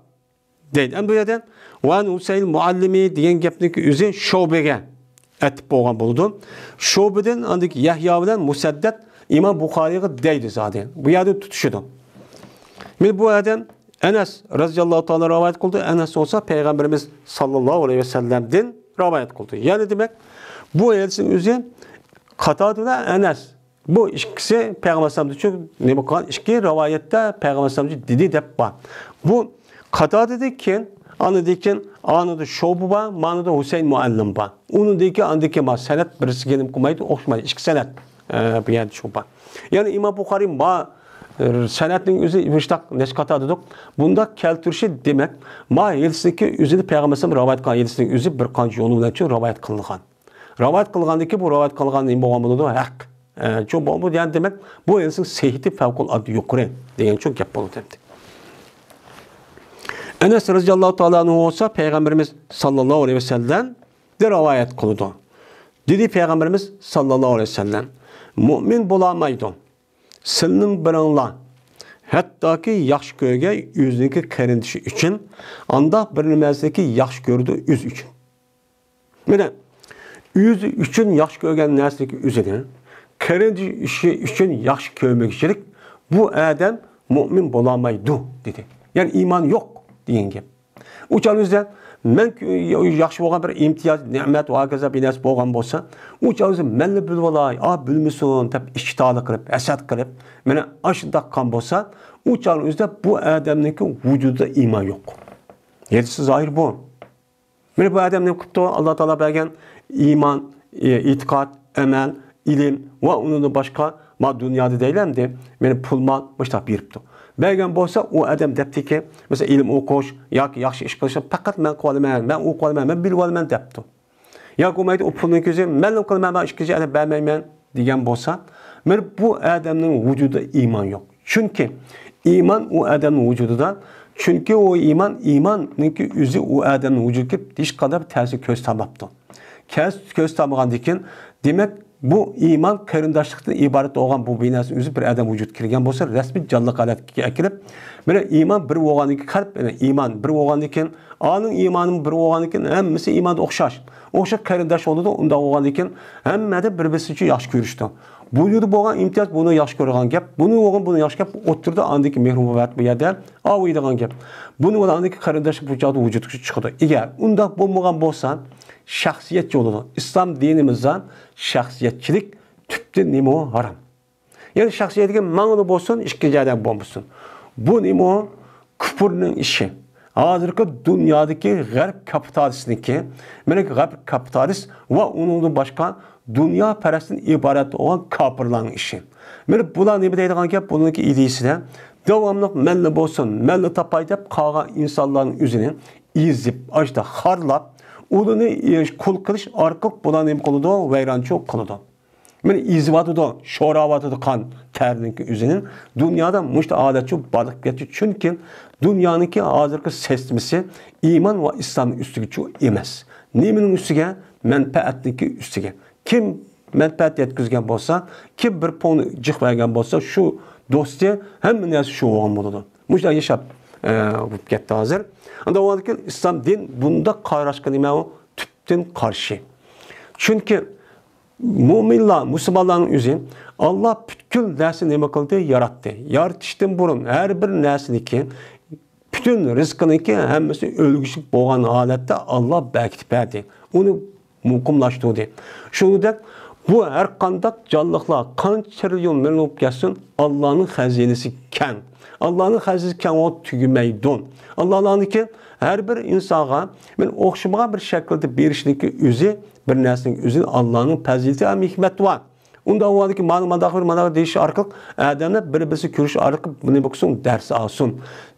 دەيدۇ. ئەمدى بۇ يەردە ۋەن ھۈسەيىن مۇئەللىمى دېگەن گەپنىڭكى ئۆزى شۇبىگە ئەتىپ بولغان بولىدۇ. شۇبىدىن ئاندىكى يەھيا بىلەن مۇسەددەد ئىمام بۇخارىيغا دەيدۇ زادى. بۇ يەردە تۇتىشىدۇ. مانا بۇ ئادەم ئەنەس رازىياللاھۇ تائالا رىۋايەت قىلدى. ئەنەس بولسا پەيغەمبىرىمىز ساللاللاھۇ ئەلەيھى ۋەسەللەمدىن رىۋايەت قىلدى. يەنى دېمەك، بۇ ھەدىسنىڭ ئۆزى قاتادە بىلەن ئەنەس. بۇ ئىككىسى پەيغەمبەر ئەلەيھىسسالامدىن نېمە قىلغان؟ ئىككى رىۋايەتتە پەيغەمبەر ئەلەيھىسسالام دېدى دەپ بار. بۇ قاتادىدىن كېيىن، ئاندىن كېيىن، ئانىدا شۇبە بار، مانىدا ھۈسەيىن مۇئەللىم بار. ئۇنىڭدىن كېيىن، ئاندىن كېيىن بار سەنەد بىرسىگە نېمە قىلمايدۇ؟ ئوخشىمايدۇ. ئىككى سەنەد، ئە، بۇ يەردە شۇ بار. يەنى ئىمام بۇخارىي ما، ئە، سەنەدنىڭ ئۆزى مۇشتاق نەچچە قاتار دېدۇق. بۇنداق كەلتۈرۈشى دېمەك، ما ھەدىسنىڭكى ئۆزىنى پەيغەمبەر ئەلەيھىسسالام رىۋايەت قىلغان ھەدىسنىڭ ئۆزى بىر قانچە يولى بىلەن شۇ رىۋايەت قىلىنغان. رىۋايەت قىلغاندىن كېيىن بۇ رىۋايەت قىلغان نېمە بولغان بولىدۇ؟ ھەق. ئە، چوڭ بولغان بولىدۇ. يەنى دېمەك، بۇ ھەدىسنىڭ سەھىھىتى پەۋقۇلئاددە يۇقىرى دېگەن چوڭ گەپ بولىدۇ ئەمدى. ئەنەس رازىياللاھۇ تائالا ئەنھۇ بولسا پەيغەمبىرىمىز ساللاللاھۇ ئەلەيھى ۋەسەللەمدىن رىۋايەت قىلىدۇ. دېدى پەيغەمبىرىمىز ساللاللاھۇ ئەلەيھى ۋەسەللەم، مۇئمىن بولالمايدۇ سىلىنىڭ بىرىڭلار، ھەتتاكى ياخشى كۆرگەن ئۆزىنىڭكى قېرىندىشى ئۈچۈن، ئانداق بىر نېمىسىنىكى ياخشى كۆرىدۇ ئۆزى ئۈچۈن. مانا، ئۆزى ئۈچۈن ياخشى كۆرگەن نەرسىنىڭكى ئۆزىنى قېرىندىشى ئۈچۈن ياخشى كۆرمىگۈچىلىك، بۇ ئادەم مۇئمىن بولالمايدۇ، دېدى. يەنى ئىمان يوق دېگەن گەپ. ئۇ چاغنىڭ ئۆزىدە مەن ياخشى بولغان بىر ئىمتىياز، نېمەت ۋە ھاكازا بىر نەرسە بولغان بولسا، ئۇ چاغنىڭ ئۆزىدە مەنلا بىلىۋالاي، ئا، بىلمىسۇن دەپ ئىچى تالىقىنىپ، ھەسەت قىلىپ، مانا ئاشۇنداق قىلغان بولسا، ئۇ چاغنىڭ ئۆزىدە بۇ ئادەمنىڭكى ۋۇجۇدىدا ئىمان يوق. ھەدىستە زاھىر بۇ. مانا بۇ ئادەم نېمە قىپتۇ؟ ئاللا تائالا بەرگەن ئىمان، ئېتىقاد، ئەمەل، ئىلىم ۋە ئۇنىڭدىن باشقا، ما دۇنيادا دەيلى ئەمدى، مانا پۇل مال مۇشتاق بېرىپتۇ. بەرگەن بولسا، ئۇ ئادەم دەپتىكى، مەسىلەن، ئىلىم ئوقۇش ياكى ياخشى ئىش قىلىشنى پەقەت مەن قىلىۋالىمەن، مەن ئوقۇۋالىمەن، مەن بىلىۋالىمەن دەپتۇ. ياكى بولمايدۇ، ئۇ پۇلنىڭ كۆزى، مەنلا قىلىمەن، مەن ئىككىنچى ئادەم بەرمەيمەن دېگەن بولسا، مانا بۇ ئادەمنىڭ ۋۇجۇدىدا ئىمان يوق. چۈنكى ئىمان ئۇ ئادەمنىڭ ۋۇجۇدىدا، چۈنكى ئۇ ئىمان، ئىماننىڭكى ئۆزى ئۇ ئادەمنىڭ ۋۇجۇدىغا كىرىپ، ھېچقانداق بىر تەسىر كۆرسىتەلمەپتۇ. كەس-، كۆرسىتەلمىغاندىن كېيىن، دېمەك، بۇ ئىمان قېرىنداشلىقتىن ئىبارەت بولغان بۇ بىر نەرسىنىڭ ئۆزى بىر ئادەم ۋۇجۇدقا كىرگەن بولسا، رەسمىي جانلىق ھالەتكە ئەكىرىپ، مانا ئىمان بىر بولغاندىن كېيىن، قەلب، يەنى ئىمان بىر بولغاندىن كېيىن، ئانىڭ ئىمانىمۇ بىر بولغاندىن كېيىن، ھەممىسى ئىماندا ئوخشاش. ئوخشاش قېرىنداش بولىدۇ، ئۇنداق بولغاندىن كېيىن ھەممىدە بىر-بىرسىنى ياخشى كۆرۈشتى. بۇ يەردە بولغان ئىمتىياز بۇنى ياخشى كۆرىدىغان گەپ، بۇنى بولغان بۇنى ياخشى گەپ، ئوتتۇرىدا ئاندىكى مېھرى مۇھەببەت بۇ يەردە ئاۋۇيدىغان گەپ. بۇنى بولغان ئاندىكى قېرىنداشلىق بۇ چاغدا ۋۇجۇدقا چىقىدۇ. ئەگەر ئۇنداق بولمىغان بولسا، شەخسىيەتچى بولىدۇ. ئىسلام دىنىمىزدا شەخسىيەتچىلىك تۈپتىن نېمە ئۇ؟ ھارام. يەنى شەخسىيەتكە ماڭىلا بولسۇن، ئىككىنچى ئادەم بولمىسۇن. بۇ نېمە ئۇ؟ كۇپۇرنىڭ ئىشى. ھازىرقى دۇنيادىكى غەرب كاپىتالىستىنىڭكى، مەنە غەرب كاپىتالىست ۋە ئۇنىڭدىن باشقا دۇنياپەرەستىن ئىبارەت بولغان كاپىرلارنىڭ ئىشى. مەنە بۇلار نېمە دەيدىغان گەپ؟ بۇنىڭكى ئىدىيىسىدە داۋاملىق مەنلا بولسۇن، مەنلا تاپاي دەپ قالغان ئىنسانلارنىڭ ئۆزىنى ئېزىپ، ئاشتا خارلاپ، ئۇلارنى قۇل قىلىش ئارقىلىق بۇلار نېمە قىلىدۇ؟ ۋەيرانچىلىق قىلىدۇ. مانا ئېزىۋاتىدۇ، شوراۋاتىدۇ قان تەرنىڭكى ئۆزىنى. دۇنيادا مۇشۇ ھالەتچۇ بارلىق كەتتى. چۈنكى دۇنيانىڭكى ھازىرقى سىستېمىسى ئىمان ۋە ئىسلامنىڭ ئۈستىگىچۇ ئەمەس. نېمىنىڭ ئۈستىگە؟ مەنپەئەتنىڭكى ئۈستىگە. كىم مەنپەئەت يەتكۈزگەن بولسا، كىم بىر پوڭنى جىق بەرگەن بولسا، شۇ دوستى، ھەممە نەرسە شۇ بولغان بولىدۇ. مۇشۇنداق ياشاپ، ئە، بولۇپ كەتتى ھازىر. ئاندا ئۇنىڭدىن كېيىن ئىسلام دىن بۇنداق قاراشقا نېمە ئۇ؟ تۈپتىن قارشى. چۈنكى مۆمىنلار، مۇسۇلمانلارنىڭ ئۆزى، ئاللا پۈتكۈل نەرسىنى نېمە قىلدى؟ ياراتتى. يارىتىشتىن بۇرۇن ھەر بىر نەرسىنىڭكى، پۈتۈن رىزقىنىڭكى ھەممىسى ئۆلگۈچىلىك بولغان ھالەتتە ئاللا بەركىتىپ بەردى. ئۇنى مۇقىملاشتۇردى. شۇنىڭدەك بۇ ھەر قانداق جانلىقلار قانچە تىرىليون مىليون بولۇپ كەتسۇن، ئاللانىڭ خەزىنىسى كەڭ. ئاللانىڭ خەزىنىسى كەڭ، ئۇ تۈگىمەيدۇ. ئاللانىڭكى ھەر بىر ئىنسانغا مەن ئوخشىمىغان بىر شەكىلدە بېرىشنىڭكى ئۆزى، بىر نەرسىنىڭ ئۆزى ئاللانىڭ پەزىلىتى ھەم ھېكمەتى بار. ئۇنداق بولغاندىكىن مانا مانداق بىر مانا دېيىش ئارقىلىق ئادەملەر بىر-بىرسى كۆرۈش ئارقىلىق بۇنى بىر قىسىم دەرس ئالسۇن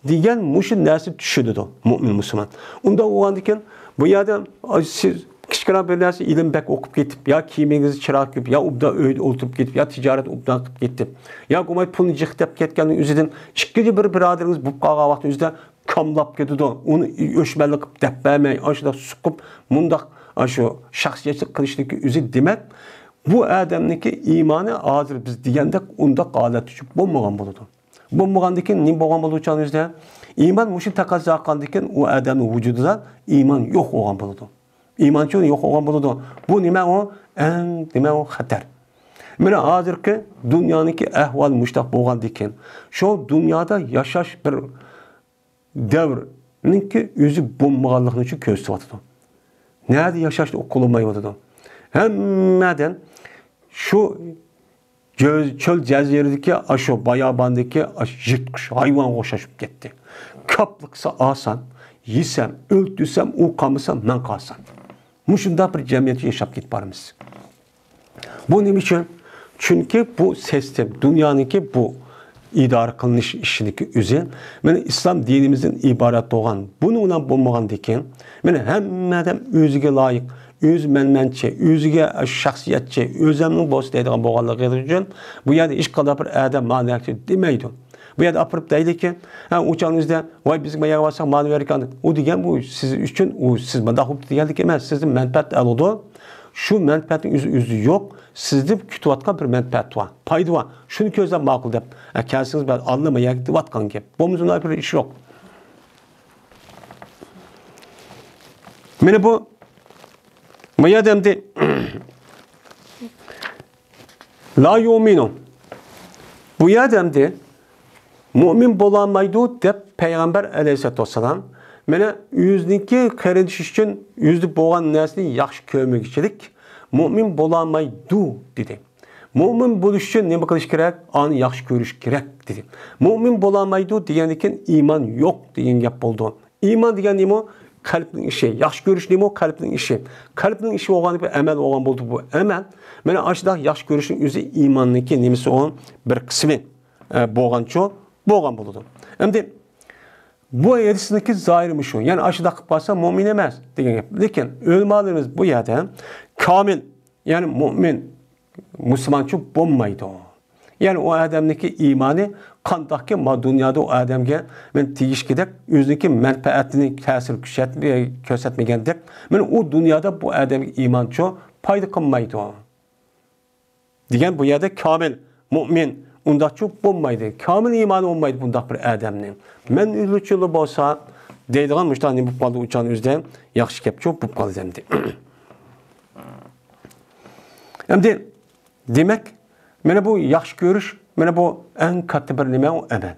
دېگەن مۇشۇ نەرسە چۈشىنىدۇ مۆمىن مۇسۇلمان. ئۇنداق بولغاندىكىن بۇ يەردە، ئاي، سىز كىچىككىنە بىر نەرسە ئىلىم بەك ئوقۇپ كېتىپ، يا كىيىمىڭىزنى چىراغ كۆپ، يا ئوبدان ئۆيدە ئولتۇرۇپ كېتىپ، يا تىجارەت ئوبدان قىلىپ كېتىپ، يا گۇماي پۇلنى جىق دەپ كەتكەننىڭ ئۆزىدىن ئىككىنچى بىر بۇرادىرىڭىز بولۇپ قالغان ۋاقىتنىڭ ئۆزىدە كاملاپ كېتىدۇ. ئۇنى ئۆچمەنلىك قىلىپ دەپ بەرمەي، ئاشۇنداق سۇقۇپ، مۇنداق، ئاشۇ شەخسىيەتچىلىك قىلىشنىڭكى ئۆزى، دېمەك، بۇ ئادەمنىڭكى ئىمانى ھازىر بىز دېگەندەك ئۇنداق ھالەتتە چۈشۈپ بولمىغان بولىدۇ. بولمىغاندىكىن نېمە بولغان بولىدۇ چاغىمىزدا؟ ئىمان مۇشۇ تەقەززا قىلغاندىكىن ئۇ ئادەمنىڭ ۋۇجۇدىدا ئىمان يوق بولغان بولىدۇ. ئىمانچۇ يوق بولغان بولىدۇ. بۇ نېمە ئۇ؟ ئەڭ نېمە ئۇ؟ خەتەر. مانا ھازىرقى دۇنيانىڭكى ئەھۋالى مۇشۇنداق بولغاندىكىن، شۇ دۇنيادا ياشاش بىر دەۋرنىڭكى ئۆزى بولمىغانلىقىنى شۇ كۆرسىتىۋاتىدۇ. نەدە ياشاشنى ئۇقۇلمايۋاتىدۇ. ھەممەدىن شۇ جۆ-، چۆل جەزىرىدىكى ئاشۇ باياباندىكى ئاشۇ يىرتقۇچ ھايۋانغا ئوخشاش بولۇپ كەتتى. كاپلىقسا ئاسان، يېسەم، ئۆلتۈرسەم، ئۇ قالمىسا مەن قالسام. مۇشۇنداق بىر جەمئىيەتتە ياشاپ كېتىپ بارىمىز. بۇ نېمە ئۈچۈن؟ چۈنكى بۇ سىستېم، دۇنيانىڭكى بۇ ئىدارە قىلىنىش ئىشىنىڭكى ئۆزى، مانا ئىسلام دىنىمىزدىن ئىبارەت بولغان، بۇنىڭ بىلەن بولمىغاندىكىن، مانا ھەممە ئادەم ئۆزىگە لايىق، ئۆزى مەنمەنچى، ئۆزىگە شەخسىيەتچى، ئۆزەمنىڭ بولسا دەيدىغان بولغانلىقى ئۈچۈن، بۇ يەردە ھېچقانداق بىر ئادەم مانا دېمەيدۇ. بۇ يەردە ئاپىرىپ دەيدىكى، ھە، ئۇچان ئۆزىدە، ۋاي، بىزگە ماياغا بارساق مانا بەركەن. ئۇ دېگەن بۇ سىز ئۈچۈن، ئۇ سىز مۇنداق بوپتۇ دېگەنلىك ئەمەس، سىزدىن مەنپەئەت ئالىدۇ. شۇ مەنپەئەتنىڭ ئۆزى، ئۆزى يوق. سىزدىن كۈتۈۋاتقان بىر مەنپەئەت بار، پايدا بار. شۇنى كۆزلەپ ماقۇل دەپ، ئە، كەلسىڭىز بەلكى ئاللىما يەرگە دەۋاتقان گەپ. بولمىسا ئۇنداق بىر ئىش يوق. مانا بۇ، بۇ يەردە ئەمدى لا يؤمنون. بۇ يەردە ئەمدى مۇئمىن بولالمايدۇ دەپ پەيغەمبەر ئەلەيھىسسالاتۇ ۋەسسالام، مانا ئۆزىنىڭكى قېرىندىشى ئۈچۈن ئۆزىدە بولغان نەرسىنى ياخشى كۆرمىگۈچىلىك مۇئمىن بولالمايدۇ دېدى. مۇئمىن بولۇش ئۈچۈن نېمە قىلىش كېرەك؟ ئانى ياخشى كۆرۈش كېرەك دېدى. مۇئمىن بولالمايدۇ دېگەندىن كېيىن ئىمان يوق دېگەن گەپ بولىدۇ. ئىمان دېگەن نېمە؟ قەلبنىڭ ئىشى. ياخشى كۆرۈش نېمە؟ قەلبنىڭ ئىشى. قەلبنىڭ ئىشى بولغان بىر ئەمەل بولغان بولدى بۇ ئەمەل. مانا ئاشۇنداق ياخشى كۆرۈشنىڭ ئۆزى ئىماننىڭكى نېمىسى ئۇنىڭ بىر قىسمى، ئە، بولغانچۇ بولغان بولىدۇ. ئەمدى بۇ ھەدىسنىڭكى زاھىرى مۇشۇ. يەنى ئاشۇنداق قىلىپ قالسا مۇئمىن ئەمەس دېگەن گەپ. لېكىن ئۆلىمالىرىمىز بۇ يەردە كامىل، يەنى مۇئمىن، مۇسۇلمانچۇ بولمايدۇ. يەنى ئۇ ئادەمنىڭكى ئىمانى قانداقكى ما دۇنيادا ئۇ ئادەمگە مەن تېگىشكىدەك ئۆزىنىڭكى مەنپەئەتىنى تەسىر كۆرسەتمە-، كۆرسەتمىگەندەك، مەن ئۇ دۇنيادا بۇ ئادەمگە ئىمانچۇ پايدا قىلمايدۇ. دېگەن بۇ يەردە كامىل مۇئمىن ئۇنداقچۇ بولمايدۇ. كامىل ئىمانى بولمايدۇ بۇنداق بىر ئادەمنىڭ. مەن ئۆلۈچىلا بولسا دەيدىغان مۇشۇنداق نېمە بولۇپ قالدى، ئۇچان ئۆزىدە ياخشى گەپچۇ بولۇپ قالدى ئەمدى. ئەمدى دېمەك، مانا بۇ ياخشى كۆرۈش، مانا بۇ ئەڭ كاتتا بىر نېمە، ئۇ ئەمەل.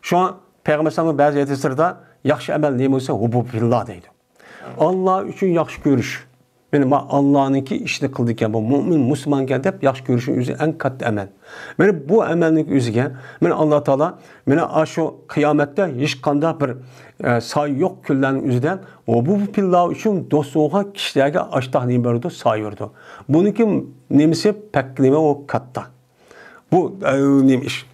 شۇڭا پەيغەمبەر ئەلەيھىسسالامنىڭ بەزى ھەدىسلىرىدا ياخشى ئەمەل نېمە بولسا، ھۇببۇ فىللا دەيدۇ. ئاللا ئۈچۈن ياخشى كۆرۈش. مانا، ما ئاللانىڭكى ئىشىنى قىلىدىكەن، بۇ مۆمىن مۇسۇلمانكەن دەپ ياخشى كۆرۈشنىڭ ئۆزى ئەڭ كاتتا ئەمەل. مانا بۇ ئەمەلنىڭ ئۆزىگە، مانا، ئاللا تائالا، مانا، ئاشۇ قىيامەتتە ھېچقانداق بىر، ئە، سايە يوق كۈنلەرنىڭ ئۆزىدە، ئۇ بۇ پىللار ئۈچۈن دوست بولغان كىشىلەرگە ئاشتاق نېمە بېرىدۇ؟ سايە بېرىدۇ. بۇنىڭكى نېمىسى پەك نېمە ئۇ كاتتا. بۇ، ئە، نېمە ئىش؟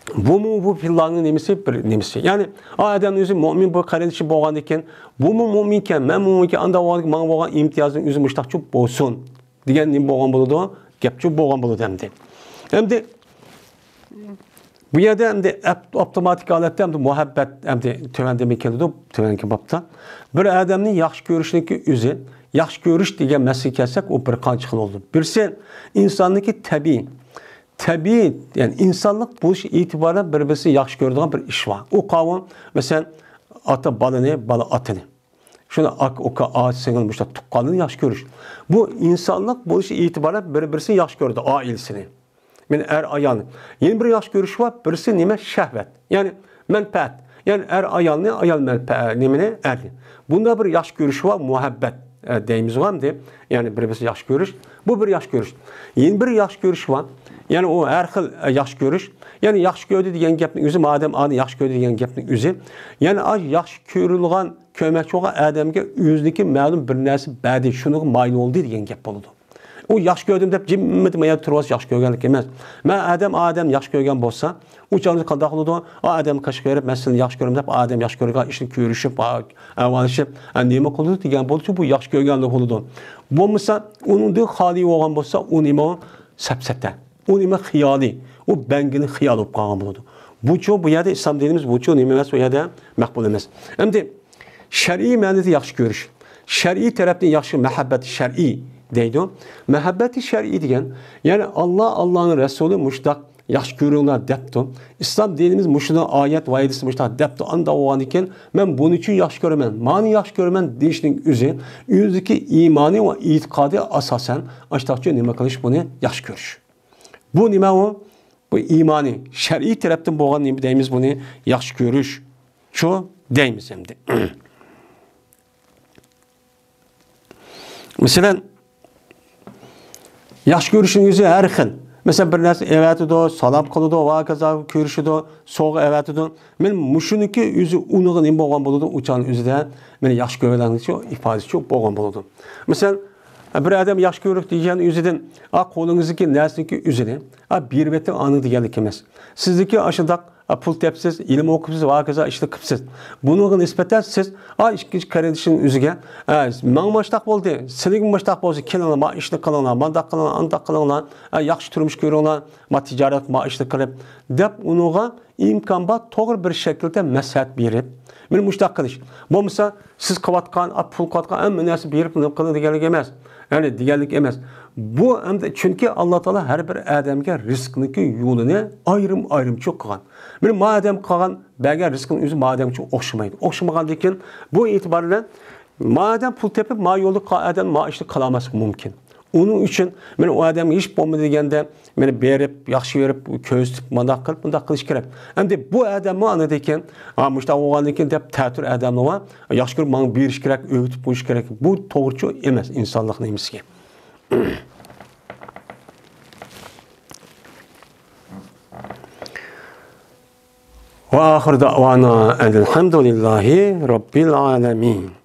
بۇمۇ بۇ پىللانىڭ نېمىسى، بىر نېمىسى. يەنى، ئا، ئادەمنىڭ ئۆزى مۆمىن، بۇ قېرىندىشى بولغاندىكىن، بۇمۇ مۆمىنكەن، مەن مۆمىنكەن، ئاندا بولغاندىكىن ماڭا بولغان ئىمتىيازىم ئۆزى مۇشتاقچۇ بولسۇن دېگەن نېمە بولغان بولىدۇ؟ گەپچۇ بولغان بولىدۇ ئەمدى. ئەمدى بۇ يەردە ئەمدى ئاپ-، ئاپتوماتىك ھالەتتە ئەمدى مۇھەببەت ئەمدى تۆۋەندىمۇ كېلىدۇ، تۆۋەنكى بابتا. بىر ئادەمنى ياخشى كۆرۈشنىڭكى ئۆزى، ياخشى كۆرۈش دېگەن مەسىلىگە كەلسەك، ئۇ بىر قانچە خىل بولىدۇ. بىرسى ئىنساننىڭكى تەبىئىي، تەبىئىي، يەنى ئىنسانلىق بولۇش ئېتىبارى بىلەن بىر-بىرسىنى ياخشى كۆرىدىغان بىر ئىش بار. ئۇ قاۋۇ، مەسىلەن، ئاتا بالىنى، بالا ئاتىنى. شۇنى ئاكا، ئۇكا، ئاچا، سىڭىل مۇشۇنداق تۇغقاننى ياخشى كۆرۈش. بۇ ئىنسانلىق بولۇش ئېتىبارى بىلەن بىر-بىرسىنى ياخشى كۆرىدۇ، ئائىلىسىنى. مانا ئەر ئايالنى. يەنە بىر ياخشى كۆرۈش بار، بىرسى نېمە؟ شەھۋەت. يەنى مەنپەئەت. يەنى ئەر ئايالنى، ئايال مەنپەئەت، نېمىنى؟ ئەرنى. بۇندا بىر ياخشى كۆرۈش بار، مۇھەببەت، ئە، دەيمىزغۇ ئەمدى. يەنى بىر-بىرسىنى ياخشى كۆرۈش. بۇ بىر ياخشى كۆرۈش. يەنە بىر ياخشى كۆرۈش بار. يەنى ئۇ ھەر خىل، ئە، ياخشى كۆرۈش. يەنى ياخشى كۆردى دېگەن گەپنىڭ ئۆزى، مادەم ئادەم ياخشى كۆردى دېگەن گەپنىڭ ئۆزى. يەنى ئاش ياخشى كۆرۈلگەن كۆرمەكچى بولغان ئادەمگە ئۆزىنىڭكى مەلۇم بىر نەرسە بەردى، شۇنىڭغا مايىل بولدى دېگەن گەپ بولىدۇ. ئۇ ياخشى كۆردۈم دەپ جىممىدە ما يەردە تۇرۇۋالسا ياخشى كۆرگەنلىك ئەمەس. مەن ئادەم ئادەمنى ياخشى كۆرگەن بولسا، ئۇ چاغدا قانداق بولىدۇ؟ ئا ئادەمگە قاش قېرىپ، مەن سىلىنى ياخشى كۆرىمەن دەپ، ئادەم ياخشى كۆرگەن ئىشنى كۆرۈشۈپ، ئا-، ئەھۋاللىشىپ، ئا، نېمە قىلىدۇ دېگەن بولسا، بۇ ياخشى كۆرگەنلىك بولىدۇ. بولمىسا، ئۇنىڭدىن خالىي بولغان بولسا، ئۇ نېمە ئۇ؟ سەپسەتە. ئۇ نېمە خىيالىي؟ ئۇ بەڭگىنىڭ خىيالى بولۇپ قالغان بولىدۇ. بۇچۇ بۇ يەردە ئىسلام دىنىمىز بۇچۇ نېمە ئەمەس، بۇ يەردە مەقبۇل ئەمەس. ئەمدى شەرئىي مەنىدە ياخشى كۆرۈش. شەرئىي تەرەپتىن ياخشى مۇھەببەت شەرئىي دەيدۇ. مۇھەببەت شەرئىي دېگەن، يەنى ئاللا، ئاللانىڭ رەسۇلى مۇشۇنداق ياخشى كۆرۈڭلار دەپتۇ. ئىسلام دىنىمىز مۇشۇنى ئايەت ۋە ھەدىستە مۇشۇنداق دەپتۇ. ئانداق بولغاندىكىن مەن بۇنى ئۈچۈن ياخشى كۆرىمەن، مانى ياخشى كۆرىمەن دېيىشنىڭ ئۆزى، ئۆزىدىكى ئىمانى ۋە ئېتىقادى ئاساسەن ئاشتاقچۇ نېمە قىلىش، بۇنى ياخشى كۆرۈش. بۇ نېمە ئۇ؟ بۇ ئىمانى، شەرئىي تەرەپتىن بولغان نېمە دەيمىز بۇنى؟ ياخشى كۆرۈشچۇ دەيمىز ئەمدى. مەسىلەن، ياخشى كۆرۈشنىڭ يۈزى ھەر خىل. مەسىلەن، بىر نەرسە ئەۋەتىدۇ، سالام قىلىدۇ، ۋە ھاكازا كۆرۈشىدۇ، سوۋغا ئەۋەتىدۇ. مەن مۇشۇنىڭكى ئۆزى ئۇنىڭغا نېمە بولغان بولىدۇ؟ ئۇ چاغنىڭ ئۆزىدە مېنى ياخشى كۆرگەنلىكى ئىپادىسى بولغان بولىدۇ. مەسىلەن، بىر ئادەم ياخشى كۆرۈپ دېگەن ئۆزىدىن، ئا، قولىڭىزدىكى نەرسىنىڭكى ئۆزىنى، ئا، بېرىۋېتىڭ ئانا دېگەنلىك ئەمەس. سىزدىكى ئاشۇنداق، ئا، پۇل تېپىسىز، ئىلىم ئوقۇپسىز، ۋە ھاكازا ئىشلار قىپسىز. بۇنىڭغا نىسبەتەن سىز، ئا، ئىككىنچى قېرىندىشىڭىز ئۆزىگە، ئا، ماڭا ماشتاق بولدى، سىلىگە ماشتاق بولسا كېلىڭلار، ما ئىشنى قىلىڭلار، مانداق قىلىڭلار، ئانداق قىلىڭلار، ئا، ياخشى تۇرمۇش كۆرۈڭلار، ما تىجارەت، ما ئىشنى قىلىپ، دەپ ئۇنىڭغا ئىمكان بار، توغرا بىر شەكىلدە مەسلىھەت بېرىپ، مانا مۇشۇنداق قىلىش. بولمىسا، سىز قىلىۋاتقان، ئا، پۇل قىلىۋاتقان ھەممە نەرسە بېرىپ نېمە قىلىڭ دېگەنلىك ئەمەس. يەنى دېگەنلىك ئەمەس. بۇ ئەمدى، چۈنكى ئاللا تائالا ھەر بىر ئادەمگە رىزقىنىڭكى يولىنى ئايرىم-ئايرىمچە قىلغان. مانا ما ئادەم قىلغان، بەرگەن رىزقىنىڭ ئۆزى ما ئادەمگىچە ئوخشىمايدۇ. ئوخشىمىغاندىن كېيىن، بۇ ئېتىبار بىلەن ما ئادەم پۇل تېپىپ، ما يولدا قا-، ئادەم ما ئىشنى قىلالماسلىقى مۇمكىن. ئۇنىڭ ئۈچۈن مانا ئۇ ئادەمگە ھېچ بولمىدى دېگەندە، مانا بېرىپ، ياخشى بېرىپ، كۆرسىتىپ، مۇنداق قىلىپ، مۇنداق قىلىش كېرەك. ئەمدى بۇ ئادەممۇ ئاندىن كېيىن، ھا، مۇشۇنداق بولغاندىن كېيىن دەپ تەتۈر ئادەملەر بار. ياخشى كۆرۈپ، ماڭا بېرىش كېرەك، ئۆگىتىپ قويۇش كېرەك. بۇ توغرىچۇ ئەمەس ئىنسانلىق نېمىسىگە. وآخر دعوانا أن الحمد لله رب العالمين.